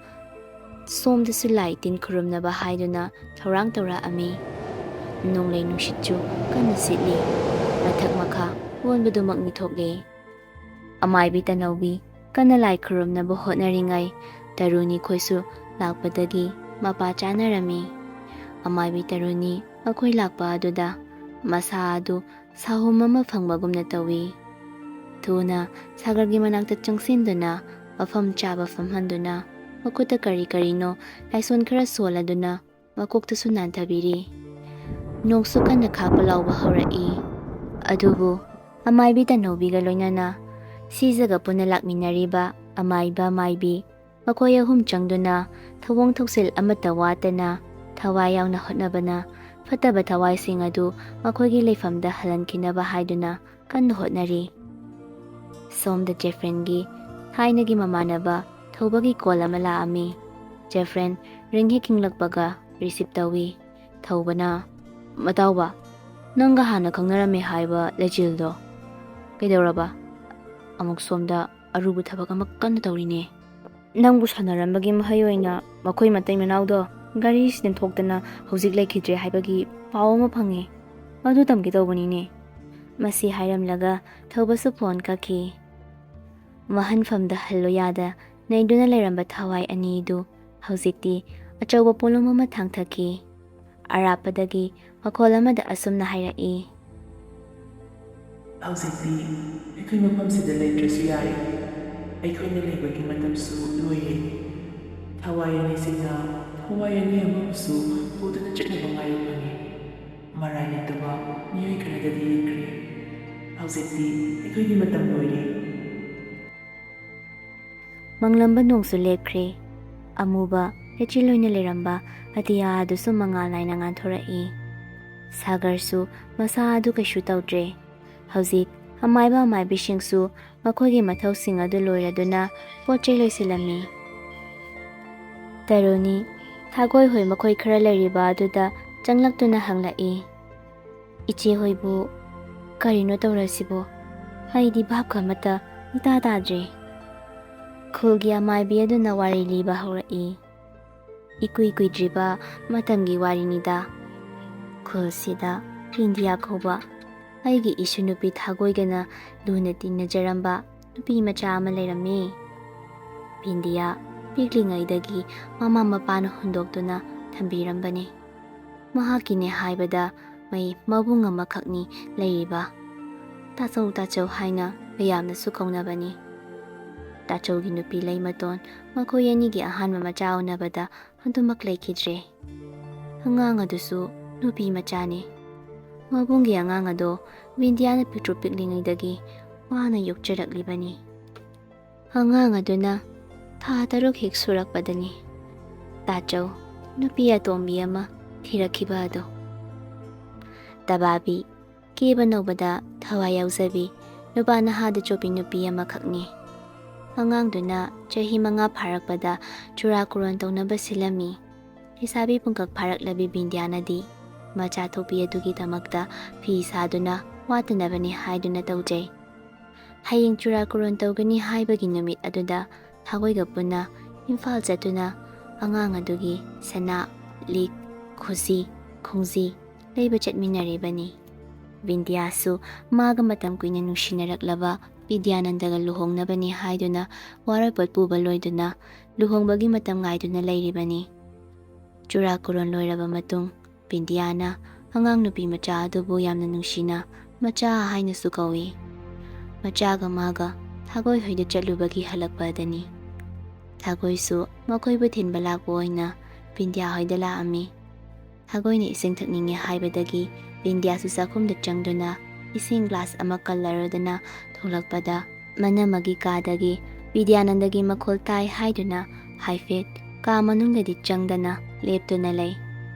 ꯁꯣꯝꯗꯁꯨ ꯂꯥꯏ ꯇꯤꯟ ꯈꯨꯔꯨꯝꯅꯕ ꯍꯥꯏꯗꯨꯅ ꯊꯧꯔꯥꯡ ꯇꯧꯔꯛꯑꯝꯃꯤ꯫ ꯅꯣꯡꯂꯩ ꯅꯨꯡꯁꯤꯠꯁꯨ ꯀꯟꯅ ꯁꯤꯠꯂꯤ꯫ ꯃꯊꯛ ꯃꯈꯥ ꯑꯣꯟꯕꯗꯨꯃꯛꯅꯤ ꯊꯣꯛꯂꯦ꯫ ꯑꯃꯥꯏꯕꯤ ꯇꯅꯧꯕꯤ ꯀꯟꯅ ꯂꯥꯏ ꯈꯨꯔꯨꯝꯅꯕ ꯍꯣꯠꯅꯔꯤꯉꯩ ꯇꯔꯨꯅꯤ ꯈꯣꯏꯁꯨ ꯂꯥꯛꯄꯗꯒꯤ ꯃꯄꯥ ꯆꯥꯅꯔꯝꯃꯤ꯫ ꯑꯃꯥꯏꯕꯤ ꯇꯔꯨꯅꯤ ꯃꯈꯣꯏ ꯂꯥꯛꯄ ꯑꯗꯨꯗ ꯃꯁꯥ ꯑꯗꯨ ꯁꯥꯍꯨꯝ ꯑꯃ ꯐꯪꯕꯒꯨꯝꯅ ꯇꯧꯏ꯫ ꯊꯨꯅ ꯁꯥꯒꯔꯒꯤ ꯃꯅꯥꯛꯇ ꯆꯪꯁꯤꯟꯗꯨꯅ ꯃꯐꯝ ꯆꯥꯕ ꯐꯝꯍꯟꯗꯨꯅ ꯃꯈꯨꯠꯇ ꯀꯔꯤ ꯀꯔꯤꯅꯣ ꯂꯥꯏꯁꯣꯟ ꯈꯔ ꯁꯣꯜꯂꯗꯨꯅ ꯃꯀꯣꯛꯇꯁꯨ ꯅꯥꯟꯊꯕꯤꯔꯤ꯫ ꯅꯣꯡꯁꯨ ꯀꯟꯅ ꯈꯥꯛꯄ ꯂꯥꯎꯕ ꯍꯧꯔꯛꯏ꯫ ꯑꯗꯨꯕꯨ ꯑꯃꯥꯏꯕꯤ ꯇꯅꯧꯕꯤꯒ ꯂꯣꯏꯅꯅ ꯁꯤꯖꯒ ꯄꯨꯟꯅ ꯂꯥꯛꯃꯤꯟꯅꯔꯤꯕ ꯑꯃꯥꯏꯕ ꯃꯥꯏꯕꯤ ꯃꯈꯣꯏ ꯑꯍꯨꯝ ꯆꯪꯗꯨꯅ ꯊꯧꯑꯣꯡ ꯊꯧꯁꯤꯜ ꯑꯃꯠꯇ ꯋꯥꯠꯇꯅ ꯊꯋꯥꯏ ꯌꯥꯎꯅ ꯍꯣꯠꯅꯕꯅ ꯐꯠꯇꯕ ꯊꯋꯥꯏꯁꯤꯡ ꯑꯗꯨ ꯃꯈꯣꯏꯒꯤ ꯂꯩꯐꯝꯗ ꯍꯜꯍꯟꯈꯤꯅꯕ ꯍꯥꯏꯗꯨꯅ ꯀꯟꯅ ꯍꯣꯠꯅꯔꯤ꯫ ꯁꯣꯝꯗ ꯖꯦꯐ꯭ꯔꯤꯟꯒꯤ ꯊꯥꯏꯅꯒꯤ ꯃꯃꯥꯟꯅꯕ ꯊꯧꯕꯒꯤ ꯀꯣꯜ ꯑꯃ ꯂꯥꯛꯑꯝꯃꯤ꯫ ꯖꯦꯐ꯭ꯔꯤꯟ ꯔꯤꯡ ꯍꯦꯛ ꯈꯤꯡꯂꯛꯄꯒ ꯔꯤꯁꯤꯞ ꯇꯧꯏ꯫ ꯊꯧꯕꯅ, "ꯃꯇꯥꯎꯕ, ꯅꯪꯒ ꯍꯥꯟꯅ ꯈꯪꯅꯔꯝꯃꯦ ꯍꯥꯏꯕ ꯂꯩꯆꯤꯜꯗꯣ ꯀꯩꯗꯧꯔꯕ? ꯑꯃꯨꯛ ꯁꯣꯝꯗ ꯑꯔꯨꯕ ꯊꯕꯛ ꯑꯃ ꯀꯟꯅ ꯇꯧꯔꯤꯅꯦ꯫" "ꯅꯪꯕꯨ ꯁꯥꯟꯅꯔꯝꯕꯒꯤ ꯃꯍꯩ ꯑꯣꯏꯅ ꯃꯈꯣꯏ ꯃꯇꯩ ꯃꯅꯥꯎꯗꯣ ꯒꯥꯔꯤ ꯑꯦꯛꯁꯤꯗꯦꯟ ꯊꯣꯛꯇꯅ ꯍꯧꯖꯤꯛ ꯂꯩꯈꯤꯗ꯭ꯔꯦ ꯍꯥꯏꯕꯒꯤ ꯄꯥꯎ ꯑꯃ ꯐꯪꯉꯦ꯫ ꯑꯗꯨ ꯇꯝꯒꯦ ꯇꯧꯕꯅꯤꯅꯦ꯫" ꯃꯁꯤ ꯍꯥꯏꯔꯝꯂꯒ ꯊꯧꯕꯁꯨ ꯐꯣꯟ ꯀꯛꯈꯤ꯫ ꯋꯥꯍꯟꯐꯝꯗ ꯍꯜꯂꯨ ꯌꯥꯗ ꯅꯩꯗꯨꯅ ꯂꯩꯔꯝꯕ ꯊꯋꯥꯏ ꯑꯅꯤꯗꯨ ꯍꯧꯖꯤꯛꯇꯤ ꯑꯆꯧꯕ ꯄꯣꯠꯂꯨꯝ ꯑꯃ ꯊꯥꯡꯊꯈꯤ꯫ ꯑꯔꯥꯞꯄꯗꯒꯤ ꯃꯈꯣꯜ ꯑꯃꯗ ꯑꯁꯨꯝꯅ ꯍꯥꯏꯔꯛꯏ꯫ "ꯍꯧꯖꯤꯛꯇꯤ ꯑꯩꯈꯣꯏ ꯃꯐꯝꯁꯤꯗ ꯂꯩꯇ꯭ꯔꯁꯨ ꯌꯥꯔꯦ꯫ ꯑꯩꯈꯣꯏꯅ ꯂꯩꯕꯒꯤ ꯃꯇꯝꯁꯨ ꯂꯣꯏꯔꯦ꯫ ꯊꯋꯥꯏ ꯑꯅꯤꯁꯤꯅ ꯊꯋꯥꯏ ꯑꯅꯤ ꯑꯃꯕꯨꯁꯨ ꯄꯨꯗꯨꯅ ꯆꯠꯅꯕ ꯉꯥꯏꯔꯨꯕꯅꯤ꯫ ꯃꯔꯥꯏ ꯂꯩꯇꯕ ꯃꯤꯑꯣꯏ ꯈꯔꯗꯗꯤ ꯌꯦꯠꯈ꯭ꯔꯦ꯫ ꯍꯧꯖꯤꯛꯇꯤ ꯑꯩꯈꯣꯏꯒꯤ ꯃꯇꯝ ꯂꯣꯏꯔꯦ꯫" ꯃꯪꯂꯝꯕ ꯅꯣꯡꯁꯨ ꯂꯦꯞꯈ꯭ꯔꯦ꯫ ꯑꯃꯨꯕ ꯂꯩꯆꯤꯜ ꯑꯣꯏꯅ ꯂꯩꯔꯝꯕ ꯑꯇꯤꯌꯥ ꯑꯗꯨꯁꯨ ꯃꯉꯥꯜ ꯅꯥꯏꯅ ꯉꯥꯟꯊꯣꯔꯛꯏ꯫ ꯁꯥꯒꯔꯁꯨ ꯃꯁꯥ ꯑꯗꯨ ꯀꯩꯁꯨ ꯇꯧꯗ꯭ꯔꯦ꯫ ꯍꯧꯖꯤꯛ ꯑꯃꯥꯏꯕ ꯑꯃꯥꯏꯕꯤꯁꯤꯡꯁꯨ ꯃꯈꯣꯏꯒꯤ ꯃꯊꯧꯁꯤꯡ ꯑꯗꯨ ꯂꯣꯏꯔꯗꯨꯅ ꯄꯣꯠ ꯆꯩ ꯂꯣꯏꯁꯤꯜꯂꯝꯃꯤ꯫ ꯇꯔꯨꯅꯤ ꯊꯥꯒꯣꯏ ꯍꯣꯏ ꯃꯈꯣꯏ ꯈꯔ ꯂꯩꯔꯤꯕ ꯑꯗꯨꯗ ꯆꯪꯂꯛꯇꯨꯅ ꯍꯪꯂꯛꯏ, "ꯏꯆꯦ ꯍꯣꯏꯕꯨ ꯀꯔꯤꯅꯣ ꯇꯧꯔꯁꯤꯕꯣ? ꯑꯩꯗꯤ ꯚꯥꯞꯀ ꯑꯃꯠꯇ ꯏꯇꯥ ꯇꯥꯗ꯭ꯔꯦ꯫" ꯈꯨꯜꯒꯤ ꯑꯃꯥꯏꯕꯤ ꯑꯗꯨꯅ ꯋꯥꯔꯤ ꯂꯤꯕ ꯍꯧꯔꯛꯏ꯫ ꯏꯀꯨꯏ ꯀꯨꯏꯗ꯭ꯔꯤꯕ ꯃꯇꯝꯒꯤ ꯋꯥꯔꯤꯅꯤꯗ꯫ ꯈꯨꯜꯁꯤꯗ ꯕꯤꯟꯗꯤꯌꯥ ꯀꯧꯕ ꯑꯩꯒꯤ ꯏꯁꯨ ꯅꯨꯄꯤ ꯊꯥꯒꯣꯏꯒꯅ ꯂꯨꯅ ꯇꯤꯟꯅꯖꯔꯝꯕ ꯅꯨꯄꯤ ꯃꯆꯥ ꯑꯃ ꯂꯩꯔꯝꯃꯤ꯫ ꯕꯤꯟꯗꯤꯌꯥ ꯄꯤꯛꯂꯤꯉꯩꯗꯒꯤ ꯃꯃꯥ ꯃꯄꯥꯅ ꯍꯨꯟꯗꯣꯛꯇꯨꯅ ꯊꯝꯕꯤꯔꯝꯕꯅꯤ꯫ ꯃꯍꯥꯛꯀꯤꯅꯦ ꯍꯥꯏꯕꯗ ꯃꯩ ꯃꯕꯨꯡ ꯑꯃꯈꯛꯅꯤ ꯂꯩꯔꯤꯕ꯫ ꯇꯥꯆꯧ ꯇꯥꯆꯧ ꯍꯥꯏꯅ ꯃꯌꯥꯝꯅꯁꯨ ꯀꯧꯅꯕꯅꯤ꯫ ꯇꯥꯆꯧꯒꯤ ꯅꯨꯄꯤ ꯂꯩꯃꯇꯣꯟ ꯃꯈꯣꯏ ꯑꯅꯤꯒꯤ ꯑꯍꯥꯟꯕ ꯃꯆꯥ ꯎꯅꯕꯗ ꯑꯗꯨꯃꯛ ꯂꯩꯈꯤꯗ꯭ꯔꯦ꯫ ꯑꯉꯥꯡ ꯑꯗꯨꯁꯨ ꯅꯨꯄꯤ ꯃꯆꯥꯅꯤ꯫ ꯃꯕꯨꯡꯒꯤ ꯑꯉꯥꯡ ꯑꯗꯣ ꯕꯤꯟꯗꯤꯌꯥꯅ ꯄꯤꯛꯇ꯭ꯔꯨ ꯄꯤꯛꯂꯤꯉꯩꯗꯒꯤ ꯋꯥꯅ ꯌꯣꯛꯆꯔꯛꯂꯤꯕꯅꯤ꯫ ꯑꯉꯥꯡ ꯑꯗꯨꯅ ꯊꯥ ꯇꯔꯨꯛ ꯍꯦꯛ ꯁꯨꯔꯛꯄꯗꯅꯤ ꯇꯥꯆꯧ ꯅꯨꯄꯤ ꯑꯇꯣꯝꯕꯤ ꯑꯃ ꯊꯤꯔꯛꯈꯤꯕ ꯑꯗꯣ꯫ ꯇꯕꯥꯕꯤ, ꯀꯦꯕ ꯅꯧꯕꯗ ꯊꯋꯥꯏ ꯌꯥꯎꯖꯕꯤ, ꯅꯨꯄꯥ ꯅꯍꯥꯗ ꯆꯣꯞꯄꯤ ꯅꯨꯄꯤ ꯑꯃꯈꯛꯅꯤ꯫ ꯑꯉꯥꯡꯗꯨꯅ ꯆꯍꯤ ꯃꯉꯥ ꯐꯥꯔꯛꯄꯗ ꯆꯨꯔꯥ ꯀꯣꯔꯣꯟ ꯇꯧꯅꯕ ꯁꯤꯜꯂꯝꯃꯤ꯫ ꯂꯩꯁꯥꯕꯤ ꯄꯨꯡꯀꯛ ꯐꯥꯔꯛꯂꯕꯤ ꯕꯤꯟꯗꯤꯌꯥꯅꯗꯤ ꯃꯆꯥ ꯊꯣꯛꯄꯤ ꯑꯗꯨꯒꯤꯗꯃꯛꯇ ꯐꯤ ꯁꯥꯗꯨꯅ ꯋꯥꯠꯇꯅꯕꯅꯤ ꯍꯥꯏꯗꯨꯅ ꯇꯧꯖꯩ꯫ ꯍꯌꯦꯡ ꯆꯨꯔꯥ ꯀꯣꯔꯣꯟ ꯇꯧꯒꯅꯤ ꯍꯥꯏꯕꯒꯤ ꯅꯨꯃꯤꯠ ꯑꯗꯨꯗ ꯊꯥꯒꯣꯏꯒ ꯄꯨꯟꯅ ꯏꯝꯐꯥꯜ ꯆꯠꯇꯨꯅ ꯑꯉꯥꯡ ꯑꯗꯨꯒꯤ ꯁꯅꯥ, ꯂꯤꯛ, ꯈꯨꯖꯤ, ꯈꯣꯡꯖꯤ ꯂꯩꯕ ꯆꯠꯃꯤꯟꯅꯔꯤꯕꯅꯤ꯫ ꯕꯤꯟꯗꯤꯌꯥꯁꯨ ꯃꯥꯒ ꯃꯇꯝ ꯀꯨꯏꯅ ꯅꯨꯡꯁꯤꯅꯔꯛꯂꯕ ꯕꯤꯗ꯭ꯌꯥꯅꯟꯗꯒ ꯂꯨꯍꯣꯡꯅꯕꯅꯤ ꯍꯥꯏꯗꯨꯅ ꯋꯥꯔꯣꯏꯄꯣꯠ ꯄꯨꯕ ꯂꯣꯏꯗꯨꯅ ꯂꯨꯍꯣꯡꯕꯒꯤ ꯃꯇꯝ ꯉꯥꯏꯗꯨꯅ ꯂꯩꯔꯤꯕꯅꯤ꯫ ꯆꯨꯔꯥꯀꯣꯔꯣꯟ ꯂꯣꯏꯔꯕ ꯃꯇꯨꯡ ꯕꯤꯟꯗꯤꯌꯥꯅ ꯑꯉꯥꯡ ꯅꯨꯄꯤ ꯃꯆꯥ ꯑꯗꯨꯕꯨ ꯌꯥꯝꯅ ꯅꯨꯡꯁꯤꯅ ꯃꯆꯥ ꯍꯥꯏꯅꯁꯨ ꯀꯧꯏ꯫ ꯃꯆꯥꯒ ꯃꯥꯒ ꯊꯥꯒꯣꯏ ꯍꯣꯏꯗ ꯆꯠꯂꯨꯕꯒꯤ ꯍꯜꯂꯛꯄꯗꯅꯤ꯫ ꯊꯥꯒꯣꯏꯁꯨ ꯃꯈꯣꯏꯕꯨ ꯊꯤꯟꯕ ꯂꯥꯛꯄ ꯑꯣꯏꯅ ꯕꯤꯟꯗꯤꯌꯥ ꯍꯣꯏꯗ ꯂꯥꯛꯑꯝꯃꯤ꯫ ꯊꯥꯒꯣꯏꯅ ꯏꯁꯤꯡ ꯊꯛꯅꯤꯡꯉꯦ ꯍꯥꯏꯕꯗꯒꯤ ꯕꯤꯟꯗꯤꯌꯥꯁꯨ ꯆꯥꯛꯈꯨꯝꯗ ꯆꯪꯗꯨꯅ ꯏꯁꯤꯡ ꯒ꯭ꯂꯥꯁ ꯑꯃ ꯀꯜꯂꯔꯗꯨꯅ ꯊꯣꯛꯂꯛꯄꯗ ꯃꯅꯝꯃꯒꯤ ꯀꯥꯗꯒꯤ ꯕꯤꯗ꯭ꯌꯥꯅꯟꯗꯒꯤ ꯃꯈꯣꯜ ꯇꯥꯏ ꯍꯥꯏꯗꯨꯅ ꯍꯥꯏꯐꯦꯠ ꯀꯥ ꯃꯅꯨꯡꯗꯗꯤ ꯆꯪꯗꯅ ꯂꯦꯞꯇꯨꯅ ꯂꯩ꯫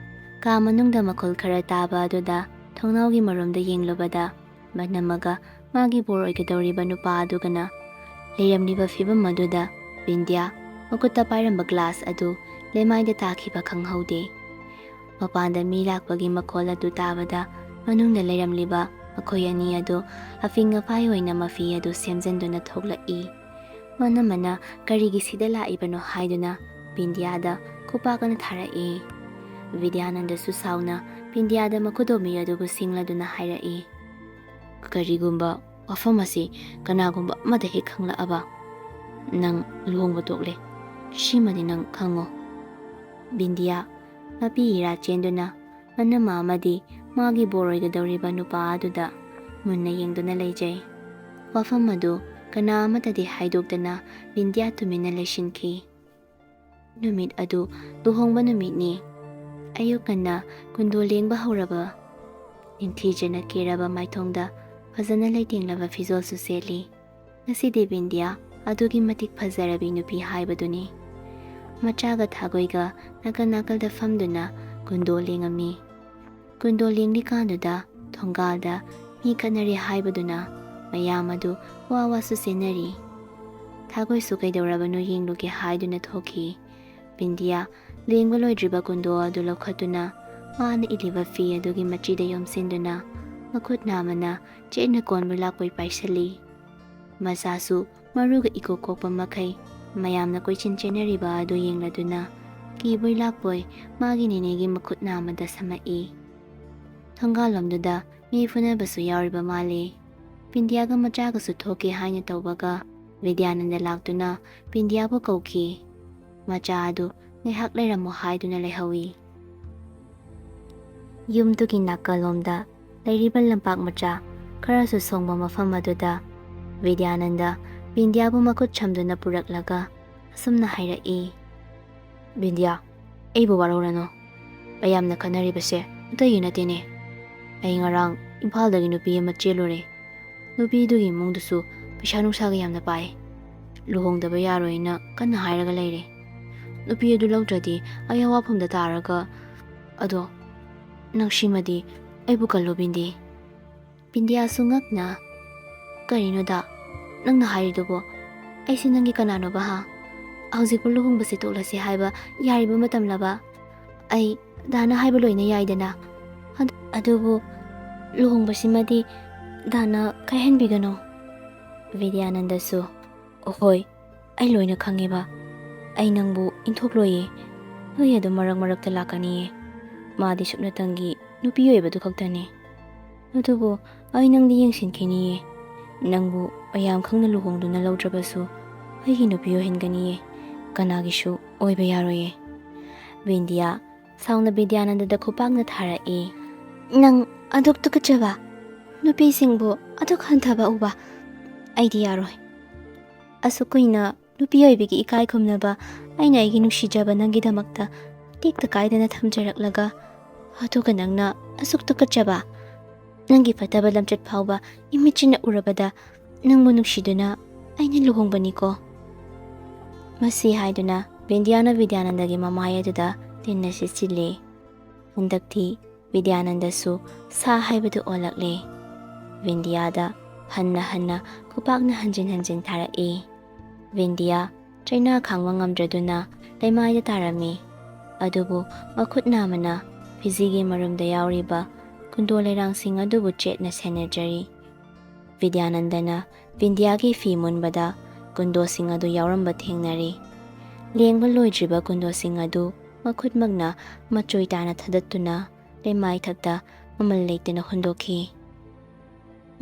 ꯀꯥ ꯃꯅꯨꯡꯗ ꯃꯈꯣꯜ ꯈꯔ ꯇꯥꯕ ꯑꯗꯨꯗ ꯊꯣꯡꯅꯥꯎꯒꯤ ꯃꯔꯣꯝꯗ ꯌꯦꯡꯂꯨꯕꯗ ꯃꯅꯝꯃꯒ ꯃꯥꯒꯤ ꯕꯣꯔ ꯑꯣꯏꯒꯗꯧꯔꯤꯕ ꯅꯨꯄꯥ ꯑꯗꯨꯒꯅ ꯂꯩꯔꯝꯂꯤꯕ ꯐꯤꯕꯝ ꯑꯗꯨꯗ ꯕꯤꯟꯗ꯭ꯌꯥ ꯃꯈꯨꯠꯇ ꯄꯥꯏꯔꯝꯕ ꯒ꯭ꯂꯥꯁ ꯑꯗꯨ ꯂꯩꯃꯥꯏꯗ ꯇꯥꯈꯤꯕ ꯈꯪꯍꯧꯗꯦ꯫ ꯃꯄꯥꯟꯗ ꯃꯤ ꯂꯥꯛꯄꯒꯤ ꯃꯈꯣꯜ ꯑꯗꯨ ꯇꯥꯕꯗ ꯃꯅꯨꯡꯗ ꯂꯩꯔꯝꯂꯤꯕ ꯃꯈꯣꯏ ꯑꯅꯤ ꯑꯗꯨ ꯑꯐꯤꯡ ꯑꯐꯥꯏ ꯑꯣꯏꯅ ꯃꯐꯤ ꯑꯗꯨ ꯁꯦꯝꯖꯤꯟꯗꯨꯅ ꯊꯣꯛꯂꯛꯏ꯫ ꯃꯅꯝꯃꯅ ꯀꯔꯤꯒꯤ ꯁꯤꯗ ꯂꯥꯛꯏꯕꯅꯣ ꯍꯥꯏꯗꯨꯅ ꯕꯤꯟꯗ꯭ꯌꯥꯗ ꯈꯨꯄꯥꯛ ꯑꯅ ꯊꯥꯔꯛꯏ꯫ ꯕꯤꯗ꯭ꯌꯥꯅꯟꯗꯁꯨ ꯁꯥꯎꯅ ꯕꯤꯟꯗ꯭ꯌꯥꯗ ꯃꯈꯨꯗꯣꯝꯕꯤ ꯑꯗꯨꯕꯨ ꯁꯤꯡꯂꯗꯨꯅ ꯍꯥꯏꯔꯛꯏ, "ꯀꯔꯤꯒꯨꯝꯕ ꯋꯥꯐꯝ ꯑꯁꯤ ꯀꯅꯥꯒꯨꯝꯕ ꯑꯃꯗ ꯍꯦꯛ ꯈꯪꯂꯛꯑꯕ, ꯅꯪ ꯂꯨꯍꯣꯡꯕ ꯇꯣꯛꯂꯦ꯫ ꯁꯤꯃꯗꯤ ꯅꯪ ꯈꯪꯉꯣ꯫" ꯕꯤꯟꯗꯤꯌꯥ ꯃꯄꯤ ꯏꯔꯥ ꯆꯦꯟꯗꯨꯅ ꯃꯅꯝꯃ ꯑꯃꯗꯤ ꯃꯥꯒꯤ ꯕꯣꯔ ꯑꯣꯏꯒꯗꯧꯔꯤꯕ ꯅꯨꯄꯥ ꯑꯗꯨꯗ ꯃꯨꯟꯅ ꯌꯦꯡꯗꯨꯅ ꯂꯩꯖꯩ꯫ ꯋꯥꯐꯝ ꯑꯗꯨ ꯀꯅꯥ ꯑꯃꯠꯇꯗꯤ ꯍꯥꯏꯗꯣꯛꯇꯅ ꯕꯤꯟꯗꯤꯌꯥ ꯇꯨꯃꯤꯟꯅ ꯂꯩꯁꯤꯟꯈꯤ꯫ ꯅꯨꯃꯤꯠ ꯑꯗꯨ ꯂꯨꯍꯣꯡꯕ ꯅꯨꯃꯤꯠꯅꯤ꯫ ꯑꯌꯨꯛ ꯉꯟꯅ ꯀꯨꯟꯗꯣ ꯂꯦꯡꯕ ꯍꯧꯔꯕ꯫ ꯅꯤꯡꯊꯤꯖꯅ ꯀꯦꯔꯕ ꯃꯥꯏꯊꯣꯡꯗ ꯐꯖꯅ ꯂꯩꯇꯦꯡꯂꯕ ꯐꯤꯖꯣꯜꯁꯨ ꯁꯦꯠꯂꯤ꯫ ꯉꯁꯤꯗꯤ ꯕꯤꯟꯗꯤꯌꯥ ꯑꯗꯨꯒꯤ ꯃꯇꯤꯛ ꯐꯖꯔꯕꯤ ꯅꯨꯄꯤ ꯍꯥꯏꯕꯗꯨꯅꯤ꯫ ꯃꯆꯥꯒ ꯊꯥꯒꯣꯏꯒ ꯅꯥꯀꯜ ꯅꯥꯀꯜꯗ ꯐꯝꯗꯨꯅ ꯀꯨꯟꯗꯣ ꯂꯦꯡꯉꯝꯃꯤ꯫ ꯀꯨꯟꯗꯣ ꯂꯦꯡꯂꯤꯀꯥꯟꯗꯨꯗ ꯊꯣꯡꯒꯥꯜꯗ ꯃꯤ ꯈꯠꯅꯔꯦ ꯍꯥꯏꯕꯗꯨꯅ ꯃꯌꯥꯝ ꯑꯗꯨ ꯋꯥ ꯋꯥꯁꯨ ꯆꯦꯟꯅꯔꯤ꯫ ꯊꯥꯒꯣꯏꯁꯨ ꯀꯩꯗꯧꯔꯕꯅꯣ ꯌꯦꯡꯂꯨꯒꯦ ꯍꯥꯏꯗꯨꯅ ꯊꯣꯛꯈꯤ꯫ ꯕꯤꯟꯗꯤꯌꯥ ꯂꯦꯡꯕ ꯂꯣꯏꯗ꯭ꯔꯤꯕ ꯀꯨꯟꯗꯣ ꯑꯗꯨ ꯂꯧꯈꯠꯇꯨꯅ ꯃꯥꯅ ꯏꯜꯂꯤꯕ ꯐꯤ ꯑꯗꯨꯒꯤ ꯃꯆꯤꯗ ꯌꯣꯝꯁꯤꯟꯗꯨꯅ ꯃꯈꯨꯠ ꯅꯥꯝꯃꯅ ꯆꯦꯠꯅ ꯀꯣꯟꯕ ꯂꯥꯛꯄꯩ ꯄꯥꯏꯁꯜꯂꯤ꯫ ꯃꯆꯥꯁꯨ ꯃꯔꯨꯒ ꯏꯀꯣꯛ ꯀꯣꯛꯄ ꯃꯈꯩ ꯃꯌꯥꯝꯅ ꯀꯣꯏꯆꯦꯟ ꯆꯦꯟꯅꯔꯤꯕ ꯑꯗꯨ ꯌꯦꯡꯂꯗꯨꯅ ꯀꯤꯕꯣꯏ ꯂꯥꯛꯄꯣꯏ ꯃꯥꯒꯤ ꯅꯦꯅꯦꯒꯤ ꯃꯈꯨꯠ ꯅꯥꯝꯃꯗ ꯁꯝꯃꯛꯏ꯫ ꯊꯣꯡꯒꯥꯜꯂꯣꯝꯗꯨꯗ ꯃꯤ ꯐꯨꯅꯕꯁꯨ ꯌꯥꯎꯔꯤꯕ ꯃꯥꯜꯂꯤ꯫ ꯕꯤꯟꯗꯤꯌꯥꯒ ꯃꯆꯥꯒꯁꯨ ꯊꯣꯛꯀꯦ ꯍꯥꯏꯅ ꯇꯧꯕꯒ ꯕꯤꯗ꯭ꯌꯥꯅꯟꯗ ꯂꯥꯛꯇꯨꯅ ꯕꯤꯟꯗꯤꯌꯥꯕꯨ ꯀꯧꯈꯤ꯫ ꯃꯆꯥ ꯑꯗꯨ ꯉꯥꯏꯍꯥꯛ ꯂꯩꯔꯝꯃꯨ ꯍꯥꯏꯗꯨꯅ ꯂꯩꯍꯧꯏ꯫ ꯌꯨꯝꯗꯨꯒꯤ ꯅꯥꯀꯜꯂꯣꯝꯗ ꯂꯩꯔꯤꯕ ꯂꯝꯄꯥꯛ ꯃꯆꯥ ꯈꯔꯁꯨ ꯁꯣꯡꯕ ꯃꯐꯝ ꯑꯗꯨꯗ ꯕꯤꯗ꯭ꯌꯥꯅꯟꯗ ꯕꯤꯟꯗꯤꯌꯥꯕꯨ ꯃꯈꯨꯠ ꯁꯝꯗꯨꯅ ꯄꯨꯔꯛꯂꯒ ꯑꯁꯨꯝꯅ ꯍꯥꯏꯔꯛꯏ꯫ ꯕꯤꯟꯗꯤꯌꯥ, ꯑꯩꯕꯨ ꯋꯥꯔꯧꯔꯅꯨ꯫ ꯃꯌꯥꯝꯅ ꯈꯟꯅꯔꯤꯕꯁꯦ ꯑꯇꯩꯒꯤ ꯅꯠꯇꯦꯅꯦ꯫ ꯑꯩ ꯉꯔꯥꯡ ꯏꯝꯐꯥꯜꯗꯒꯤ ꯅꯨꯄꯤ ꯑꯃ ꯆꯦꯜꯂꯨꯔꯦ꯫ ꯅꯨꯄꯤꯗꯨꯒꯤ ꯏꯃꯨꯡꯗꯨꯁꯨ ꯄꯩꯁꯥ ꯅꯨꯡꯁꯥꯒ ꯌꯥꯝꯅ ꯄꯥꯏ꯫ ꯂꯨꯍꯣꯡꯗꯕ ꯌꯥꯔꯣꯏꯅ ꯀꯟꯅ ꯍꯥꯏꯔꯒ ꯂꯩꯔꯦ꯫ ꯅꯨꯄꯤ ꯑꯗꯨ ꯂꯧꯗ꯭ꯔꯗꯤ ꯑꯩ ꯑꯋꯥꯐꯝꯗ ꯇꯥꯔꯒ, ꯑꯗꯣ ꯅꯪ ꯁꯤꯃꯗꯤ ꯑꯩꯕꯨ ꯀꯜꯂꯨ ꯕꯤꯟꯗꯤ꯫ ꯕꯤꯟꯗꯤꯌꯥꯁꯨ ꯉꯛꯅ, ꯀꯔꯤꯅꯣꯗ ꯅꯪꯅ ꯍꯥꯏꯔꯤꯗꯨꯕꯣ? ꯑꯩꯁꯦ ꯅꯪꯒꯤ ꯀꯅꯥꯅꯣꯕ ꯍꯥ? ꯍꯧꯖꯤꯛꯄꯨ ꯂꯨꯍꯣꯡꯕꯁꯦ ꯇꯣꯛꯂꯁꯤ ꯍꯥꯏꯕ ꯌꯥꯔꯤꯕ ꯃꯇꯝꯂꯕ? ꯑꯩ ꯗꯥꯅ ꯍꯥꯏꯕ ꯂꯣꯏꯅ ꯌꯥꯏꯗꯅ꯫ ꯑꯗ-, ꯑꯗꯨꯕꯨ ꯂꯨꯍꯣꯡꯕꯁꯤꯃꯗꯤ ꯗꯥꯅ ꯀꯥꯏꯍꯟꯕꯤꯒꯅꯨ꯫ ꯕꯤꯗ꯭ꯌꯥꯅꯟꯗꯁꯨ, ꯑꯍꯣꯏ, ꯑꯩ ꯂꯣꯏꯅ ꯈꯪꯉꯦꯕ꯫ ꯑꯩ ꯅꯪꯕꯨ ꯏꯟꯊꯣꯛꯂꯣꯏꯌꯦ꯫ ꯅꯣꯏ ꯑꯗꯨꯝ ꯃꯔꯛ ꯃꯔꯛꯇ ꯂꯥꯛꯀꯅꯤꯌꯦ꯫ ꯃꯥꯗꯤ ꯁꯨꯞꯅꯇꯪꯒꯤ ꯅꯨꯄꯤ ꯑꯣꯏꯕꯗꯨ ꯈꯛꯇꯅꯤ꯫ ꯑꯗꯨꯕꯨ ꯑꯩ ꯅꯪꯗꯤ ꯌꯦꯡꯁꯤꯟꯈꯤꯅꯤꯌꯦ꯫ ꯅꯪꯕꯨ ꯃꯌꯥꯝ ꯈꯪꯅ ꯂꯨꯍꯣꯡꯗꯨꯅ ꯂꯧꯗ꯭ꯔꯕꯁꯨ ꯑꯩꯒꯤ ꯅꯨꯄꯤ ꯑꯣꯏꯍꯟꯒꯅꯤꯌꯦ꯫ ꯀꯅꯥꯒꯤꯁꯨ ꯑꯣꯏꯕ ꯌꯥꯔꯣꯏꯌꯦ꯫ ꯕꯤꯟꯗꯤꯌꯥ ꯁꯥꯎꯅ ꯕꯤꯗ꯭ꯌꯥꯅꯟꯗꯗ ꯈꯨꯄꯥꯛꯅ ꯊꯥꯔꯛꯏ꯫ ꯅꯪ ꯑꯗꯨꯛ ꯇꯨꯀꯠꯆꯕ, ꯅꯨꯄꯤꯁꯤꯡꯕꯨ ꯑꯗꯨꯛ ꯍꯟꯊꯕ ꯎꯕ ꯑꯩꯗꯤ ꯌꯥꯔꯣꯏ꯫ ꯑꯁꯨꯛ ꯀꯨꯏꯅ ꯅꯨꯄꯤ ꯑꯣꯏꯕꯤꯒꯤ ꯏꯀꯥꯏ ꯈꯨꯝꯅꯕ ꯑꯩꯅ ꯑꯩꯒꯤ ꯅꯨꯡꯁꯤꯖꯕ ꯅꯪꯒꯤꯗꯃꯛꯇ ꯇꯦꯛꯇ ꯀꯥꯏꯗꯅ ꯊꯝꯖꯔꯛꯂꯒ, ꯑꯗꯨꯒ ꯅꯪꯅ ꯑꯁꯨꯛ ꯇꯨꯀꯠꯆꯕ, ꯅꯪꯒꯤ ꯐꯠꯇꯕ ꯂꯝꯆꯠ ꯐꯥꯎꯕ ꯏꯃꯤꯠꯁꯤꯅ ꯎꯔꯕꯗ ꯅꯪꯕꯨ ꯅꯨꯡꯁꯤꯗꯨꯅ ꯑꯩꯅ ꯂꯨꯍꯣꯡꯕꯅꯤꯀꯣ꯫ ꯃꯁꯤ ꯍꯥꯏꯗꯨꯅ ꯕꯤꯟꯗꯤꯌꯥꯅ ꯕꯤꯗ꯭ꯌꯥꯅꯟꯗꯒꯤ ꯃꯃꯥꯏ ꯑꯗꯨꯗ ꯇꯤꯟꯅ ꯁꯤꯠꯆꯤꯜꯂꯤ꯫ ꯍꯟꯗꯛꯇꯤ ꯕꯤꯗ꯭ꯌꯥꯅꯟꯗꯁꯨ ꯁꯥ ꯍꯥꯏꯕꯗꯨ ꯑꯣꯜꯂꯛꯂꯦ꯫ ꯕꯤꯟꯗꯤꯌꯥꯗ ꯍꯟꯅ ꯍꯟꯅ ꯈꯨꯄꯥꯛꯅ ꯍꯟꯖꯤꯟ ꯍꯟꯖꯤꯟ ꯊꯥꯔꯛꯏ꯫ ꯕꯤꯟꯗꯤꯌꯥ ꯆꯩꯅꯥ ꯈꯥꯡꯕ ꯉꯝꯗ꯭ꯔꯗꯨꯅ ꯂꯩꯃꯥꯏꯗ ꯇꯥꯔꯝꯃꯤ꯫ ꯑꯗꯨꯕꯨ ꯃꯈꯨꯠ ꯅꯥꯝꯃꯅ ꯐꯤꯖꯤꯒꯤ ꯃꯔꯨꯝꯗ ꯌꯥꯎꯔꯤꯕ ꯀꯨꯟꯗꯣ ꯂꯩꯔꯥꯡꯁꯤꯡ ꯑꯗꯨꯕꯨ ꯆꯦꯠꯅ ꯁꯦꯟꯅꯖꯔꯤ꯫ ꯕꯤꯗ꯭ꯌꯥꯅꯟꯗꯅ ꯕꯤꯟꯗꯤꯌꯥꯒꯤ ꯐꯤ ꯃꯨꯟꯕꯗ ꯀꯨꯟꯗꯣꯁꯤꯡ ꯑꯗꯨ ꯌꯥꯎꯔꯝꯕ ꯊꯦꯡꯅꯔꯤ꯫ ꯂꯦꯡꯕ ꯂꯣꯏꯗ꯭ꯔꯤꯕ ꯀꯨꯟꯗꯣꯁꯤꯡ ꯑꯗꯨ ꯃꯈꯨꯠꯃꯛꯅ ꯃꯆꯣꯏ ꯇꯥꯅ ꯊꯥꯗꯠꯇꯨꯅ ꯂꯩꯃꯥꯏꯊꯛꯇ ꯃꯃꯜ ꯂꯩꯇꯅ ꯍꯨꯟꯗꯣꯛꯈꯤ꯫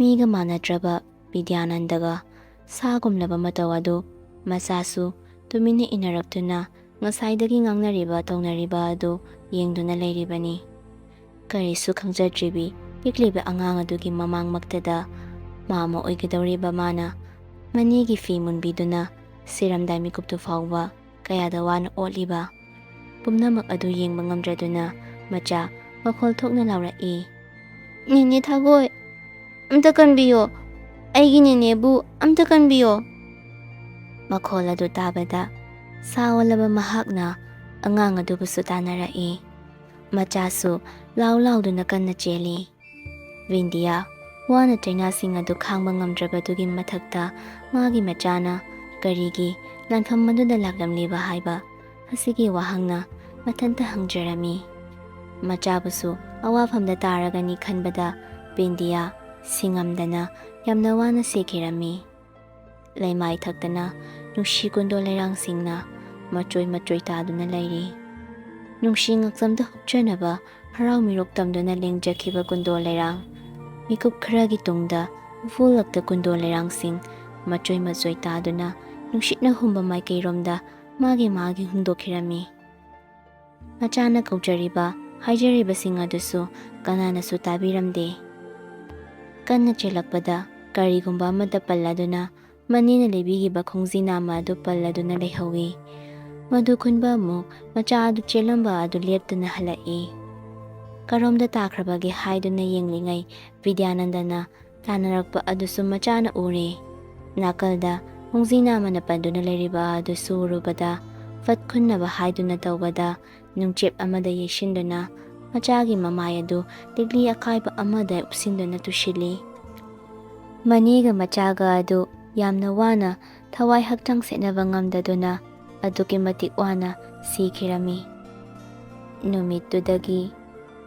ꯃꯤꯒ ꯃꯥꯟꯅꯗ꯭ꯔꯕ ꯕꯤꯗ꯭ꯌꯥꯅꯟꯗꯒ ꯁꯥꯒꯨꯝꯂꯕ ꯃꯇꯧ ꯑꯗꯨ ꯃꯆꯥꯁꯨ ꯇꯨꯃꯤꯟꯅ ꯏꯟꯅꯔꯛꯇꯨꯅ ꯉꯁꯥꯏꯗꯒꯤ ꯉꯥꯡꯅꯔꯤꯕ ꯇꯧꯅꯔꯤꯕ ꯑꯗꯨ ꯌꯦꯡꯗꯨꯅ ꯂꯩꯔꯤꯕꯅꯤ꯫ ꯀꯔꯤꯁꯨ ꯈꯪꯖꯗ꯭ꯔꯤꯕꯤ ꯄꯤꯛꯂꯤꯕ ꯑꯉꯥꯡ ꯑꯗꯨꯒꯤ ꯃꯃꯥꯡꯃꯛꯇꯗ ꯃꯃꯥ ꯑꯣꯏꯒꯗꯧꯔꯤꯕ ꯃꯥꯅ ꯃꯅꯦꯒꯤ ꯐꯤ ꯃꯨꯟꯕꯤꯗꯨꯅ ꯁꯤꯔꯝꯗꯥꯏ ꯃꯤꯀꯨꯞꯇꯨ ꯐꯥꯎꯕ ꯀꯌꯥꯗ ꯋꯥꯅ ꯑꯣꯠꯂꯤꯕ ꯄꯨꯝꯅꯃꯛ ꯑꯗꯨ ꯌꯦꯡꯕ ꯉꯝꯗ꯭ꯔꯗꯨꯅ ꯃꯆꯥ ꯃꯈꯣꯜ ꯊꯣꯛꯅ ꯂꯥꯎꯔꯛꯏ, "ꯅꯦꯅꯦ ꯊꯥꯒꯣꯏ, ꯑꯝꯇ ꯀꯟꯕꯤꯌꯣ, ꯑꯩꯒꯤ ꯅꯦꯅꯦꯕꯨ ꯑꯝꯇ ꯀꯟꯕꯤꯌꯣ!" ꯃꯈꯣꯜ ꯑꯗꯨ ꯇꯥꯕꯗ ꯁꯥ ꯑꯣꯜꯂꯕ ꯃꯍꯥꯛꯅ ꯑꯉꯥꯡ ꯑꯗꯨꯕꯨꯁꯨ ꯇꯥꯟꯅꯔꯛꯏ꯫ ꯃꯆꯥꯁꯨ ꯂꯥꯎ ꯂꯥꯎꯗꯨꯅ ꯀꯟꯅ ꯆꯦꯜꯂꯤ꯫ ꯕꯤꯟꯗꯤꯌꯥ ꯋꯥꯅ ꯆꯩꯅꯥꯁꯤꯡ ꯑꯗꯨ ꯈꯥꯡꯕ ꯉꯝꯗ꯭ꯔꯕꯗꯨꯒꯤ ꯃꯊꯛꯇ ꯃꯥꯒꯤ ꯃꯆꯥꯅ ꯀꯔꯤꯒꯤ ꯂꯥꯟꯐꯝ ꯑꯗꯨꯗ ꯂꯥꯛꯂꯝꯂꯤꯕ ꯍꯥꯏꯕ ꯑꯁꯤꯒꯤ ꯋꯥꯍꯪꯅ ꯃꯊꯟꯇ ꯍꯪꯖꯔꯝꯃꯤ꯫ ꯃꯆꯥꯕꯨꯁꯨ ꯑꯋꯥꯐꯝꯗ ꯇꯥꯔꯒꯅꯤ ꯈꯟꯕꯗ ꯕꯤꯟꯗꯤꯌꯥ ꯁꯤꯡꯉꯝꯗꯅ ꯌꯥꯝꯅ ꯋꯥꯅ ꯁꯤꯈꯤꯔꯝꯃꯤ꯫ ꯂꯩꯃꯥꯏ ꯊꯛꯇꯅ ꯅꯨꯡꯁꯤ ꯀꯨꯟꯗꯣ ꯂꯩꯔꯥꯡꯁꯤꯡꯅ ꯃꯆꯣꯏ ꯃꯆꯣꯏ ꯇꯥꯗꯨꯅ ꯂꯩꯔꯤ꯫ ꯅꯨꯡꯁꯤ ꯉꯛꯆꯝꯗ ꯍꯨꯞꯆꯅꯕ ꯍꯔꯥꯎ ꯃꯤꯔꯣꯛ ꯇꯝꯗꯨꯅ ꯂꯦꯡꯖꯈꯤꯕ ꯀꯨꯟꯗꯣ ꯂꯩꯔꯥꯡ ꯃꯤꯀꯨꯞ ꯈꯔꯒꯤ ꯇꯨꯡꯗ ꯎꯐꯨꯜꯂꯛꯇ ꯀꯨꯟꯗꯣ ꯂꯩꯔꯥꯡꯁꯤꯡ ꯃꯆꯣꯏ ꯃꯆꯣꯏ ꯇꯥꯗꯨꯅ ꯅꯨꯡꯁꯤꯠꯅ ꯍꯨꯝꯕ ꯃꯥꯏꯀꯩꯔꯣꯝꯗ ꯃꯥꯒꯤ ꯃꯥꯒꯤ ꯍꯨꯝꯗꯣꯛꯈꯤꯔꯝꯃꯤ꯫ ꯃꯆꯥꯅ ꯀꯧꯖꯔꯤꯕ ꯍꯥꯏꯖꯔꯤꯕꯁꯤꯡ ꯑꯗꯨꯁꯨ ꯀꯅꯥꯅꯁꯨ ꯇꯥꯕꯤꯔꯝꯗꯦ꯫ ꯀꯟꯅ ꯆꯦꯜꯂꯛꯄꯗ ꯀꯔꯤꯒꯨꯝꯕ ꯑꯃꯗ ꯄꯜꯂꯗꯨꯅ ꯃꯅꯦꯅ ꯂꯩꯕꯤꯈꯤꯕ ꯈꯣꯡꯖꯤ ꯅꯥꯝꯃ ꯑꯗꯨ ꯄꯜꯂꯗꯨꯅ ꯂꯩꯍꯧꯏ꯫ ꯃꯗꯨ ꯈꯨꯟꯕ ꯑꯃꯨꯛ ꯃꯆꯥ ꯑꯗꯨ ꯆꯦꯜꯂꯝꯕ ꯑꯗꯨ ꯂꯦꯞꯇꯅ ꯍꯜꯂꯛꯏ꯫ ꯀꯔꯣꯝꯗ ꯇꯥꯈ꯭ꯔꯕꯒꯦ ꯍꯥꯏꯗꯨꯅ ꯌꯦꯡꯂꯤꯉꯩ ꯕꯤꯗ꯭ꯌꯥꯅꯟꯗꯅ ꯇꯥꯟꯅꯔꯛꯄ ꯑꯗꯨꯁꯨ ꯃꯆꯥꯅ ꯎꯔꯦ꯫ ꯅꯥꯀꯜꯗ ꯈꯣꯡꯖꯤ ꯅꯥꯝꯃꯅ ꯄꯟꯗꯨꯅ ꯂꯩꯔꯤꯕ ꯑꯗꯨꯁꯨ ꯎꯔꯨꯕꯗ ꯐꯠ ꯈꯨꯟꯅꯕ ꯍꯥꯏꯗꯨꯅ ꯇꯧꯕꯗ ꯅꯨꯡꯆꯦꯞ ꯑꯃꯗ ꯌꯩꯁꯤꯟꯗꯨꯅ ꯃꯆꯥꯒꯤ ꯃꯃꯥꯏ ꯑꯗꯨ ꯂꯤꯛꯂꯤ ꯑꯀꯥꯏꯕ ꯑꯃꯗ ꯎꯞꯁꯤꯟꯗꯨꯅ ꯇꯨꯁꯤꯜꯂꯤ꯫ ꯃꯅꯦꯒ ꯃꯆꯥꯒ ꯑꯗꯨ ꯌꯥꯝꯅ ꯋꯥꯅ ꯊꯋꯥꯏ ꯍꯛꯆꯥꯡ ꯁꯦꯠꯅꯕ ꯉꯝꯗꯗꯨꯅ ꯑꯗꯨꯛꯀꯤ ꯃꯇꯤꯛ ꯋꯥꯅ ꯁꯤꯈꯤꯔꯝꯃꯤ꯫ ꯅꯨꯃꯤꯠꯇꯨꯗꯒꯤ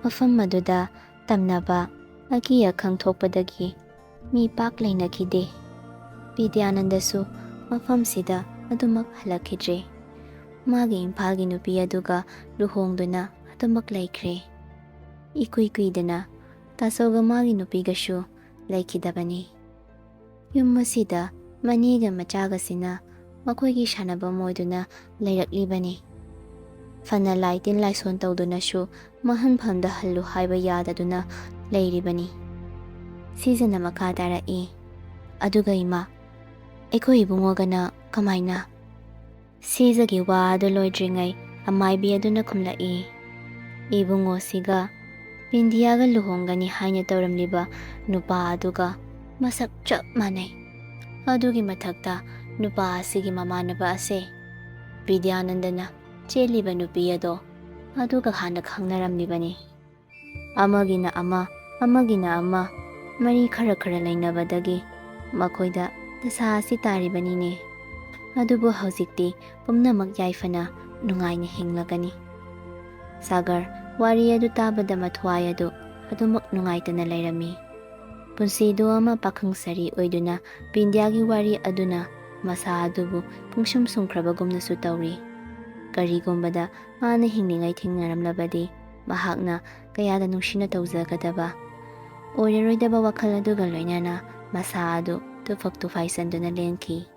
ꯃꯐꯝ ꯑꯗꯨꯗ ꯇꯝꯅꯕ ꯑꯀꯤ ꯑꯈꯪ ꯊꯣꯛꯄꯗꯒꯤ ꯃꯤ ꯄꯥꯛ ꯂꯩꯅꯈꯤꯗꯦ꯫ ꯕꯤꯗ꯭ꯌꯥꯅꯟꯗꯁꯨ ꯃꯐꯝꯁꯤꯗ ꯑꯗꯨꯃꯛ ꯍꯜꯂꯛꯈꯤꯗ꯭ꯔꯦ꯫ ꯃꯥꯒꯤ ꯏꯝꯐꯥꯜꯒꯤ ꯅꯨꯄꯤ ꯑꯗꯨꯒ ꯂꯨꯍꯣꯡꯗꯨꯅ ꯑꯗꯨꯃꯛ ꯂꯩꯈ꯭ꯔꯦ꯫ ꯏꯀꯨꯏ ꯀꯨꯏꯗꯅ ꯇꯥꯆꯧꯒ ꯃꯥꯒꯤ ꯅꯨꯄꯤꯒꯁꯨ ꯂꯩꯈꯤꯗꯕꯅꯤ꯫ ꯌꯨꯝ ꯑꯁꯤꯗ ꯃꯅꯦꯒ ꯃꯆꯥꯒꯁꯤꯅ ꯃꯈꯣꯏꯒꯤ ꯁꯥꯟꯅꯐꯝ ꯑꯣꯏꯗꯨꯅ ꯂꯩꯔꯛꯂꯤꯕꯅꯤ꯫ ꯐꯅ ꯂꯥꯏ ꯇꯤꯟ ꯂꯥꯏꯁꯣꯟ ꯇꯧꯗꯨꯅꯁꯨ ꯃꯍꯟꯐꯝꯗ ꯍꯜꯂꯨ ꯍꯥꯏꯕ ꯌꯥꯗꯗꯨꯅ ꯂꯩꯔꯤꯕꯅꯤ꯫ ꯁꯤꯖꯅ ꯃꯈꯥ ꯇꯥꯔꯛꯏ, "ꯑꯗꯨꯒ ꯏꯃꯥ, ꯑꯩꯈꯣꯏ ꯏꯕꯨꯡꯉꯣꯒꯅ ꯀꯃꯥꯏꯅ?" ꯁꯤꯖꯒꯤ ꯋꯥ ꯑꯗꯨ ꯂꯣꯏꯗ꯭ꯔꯤꯉꯩ ꯑꯃꯥꯏꯕꯤ ꯑꯗꯨꯅ ꯈꯨꯝꯂꯛꯏ, "ꯏꯕꯨꯡꯉꯣꯁꯤꯒ ꯕꯤꯟꯗꯤꯌꯥꯒ ꯂꯨꯍꯣꯡꯒꯅꯤ ꯍꯥꯏꯅ ꯇꯧꯔꯝꯂꯤꯕ ꯅꯨꯄꯥ ꯑꯗꯨꯒ ꯃꯁꯛ ꯆꯞ ꯃꯥꯟꯅꯩ꯫ ꯑꯗꯨꯒꯤ ꯃꯊꯛꯇ ꯅꯨꯄꯥ ꯑꯁꯤꯒꯤ ꯃꯃꯥꯟꯅꯕ ꯑꯁꯦ ꯕꯤꯗ꯭ꯌꯥꯅꯟꯗꯅ ꯆꯦꯜꯂꯤꯕ ꯅꯨꯄꯤ ꯑꯗꯣ ꯑꯗꯨꯒ ꯍꯥꯟꯅ ꯈꯪꯅꯔꯝꯂꯤꯕꯅꯤ꯫ ꯑꯃꯒꯤꯅ ꯑꯃ, ꯑꯃꯒꯤꯅ ꯑꯃ, ꯃꯔꯤ ꯈꯔ ꯈꯔ ꯂꯩꯅꯕꯗꯒꯤ ꯃꯈꯣꯏꯗ ꯗꯁꯥ ꯑꯁꯤ ꯇꯥꯔꯤꯕꯅꯤꯅꯦ꯫ ꯑꯗꯨꯕꯨ ꯍꯧꯖꯤꯛꯇꯤ ꯄꯨꯝꯅꯃꯛ ꯌꯥꯏꯐꯅ ꯅꯨꯡꯉꯥꯏꯅ ꯍꯤꯡꯂꯒꯅꯤ꯫" ꯁꯥꯒꯔ ꯋꯥꯔꯤ ꯑꯗꯨ ꯇꯥꯕꯗ ꯃꯊ꯭ꯋꯥꯏ ꯑꯗꯨ ꯑꯗꯨꯃꯛ ꯅꯨꯡꯉꯥꯏꯇꯅ ꯂꯩꯔꯝꯃꯤ꯫ ꯄꯨꯟꯁꯤꯗꯨ ꯑꯃ ꯄꯥꯈꯪ ꯁꯥꯔꯤ ꯑꯣꯏꯗꯨꯅ ꯕꯤꯟꯗ꯭ꯌꯥꯒꯤ ꯋꯥꯔꯤ ꯑꯗꯨꯅ ꯃꯁꯥ ꯑꯗꯨꯕꯨ ꯄꯨꯡꯁꯨꯝ ꯁꯨꯝꯈ꯭ꯔꯕꯒꯨꯝꯅꯁꯨ ꯇꯧꯔꯤ꯫ ꯀꯔꯤꯒꯨꯝꯕꯗ ꯃꯥꯅ ꯍꯤꯡꯂꯤꯉꯩ ꯊꯦꯡꯅꯔꯝꯂꯕꯗꯤ ꯃꯍꯥꯛꯅ ꯀꯌꯥꯗ ꯅꯨꯡꯁꯤꯅ ꯇꯧꯖꯒꯗꯕ꯫ ꯑꯣꯏꯔꯔꯣꯏꯗꯕ ꯋꯥꯈꯜ ꯑꯗꯨꯒ ꯂꯣꯏꯅꯅ ꯃꯁꯥ ꯑꯗꯨ ꯇꯨꯐꯛ ꯇꯨꯐꯥꯏꯁꯟꯗꯨꯅ ꯂꯦꯟꯈꯤ꯫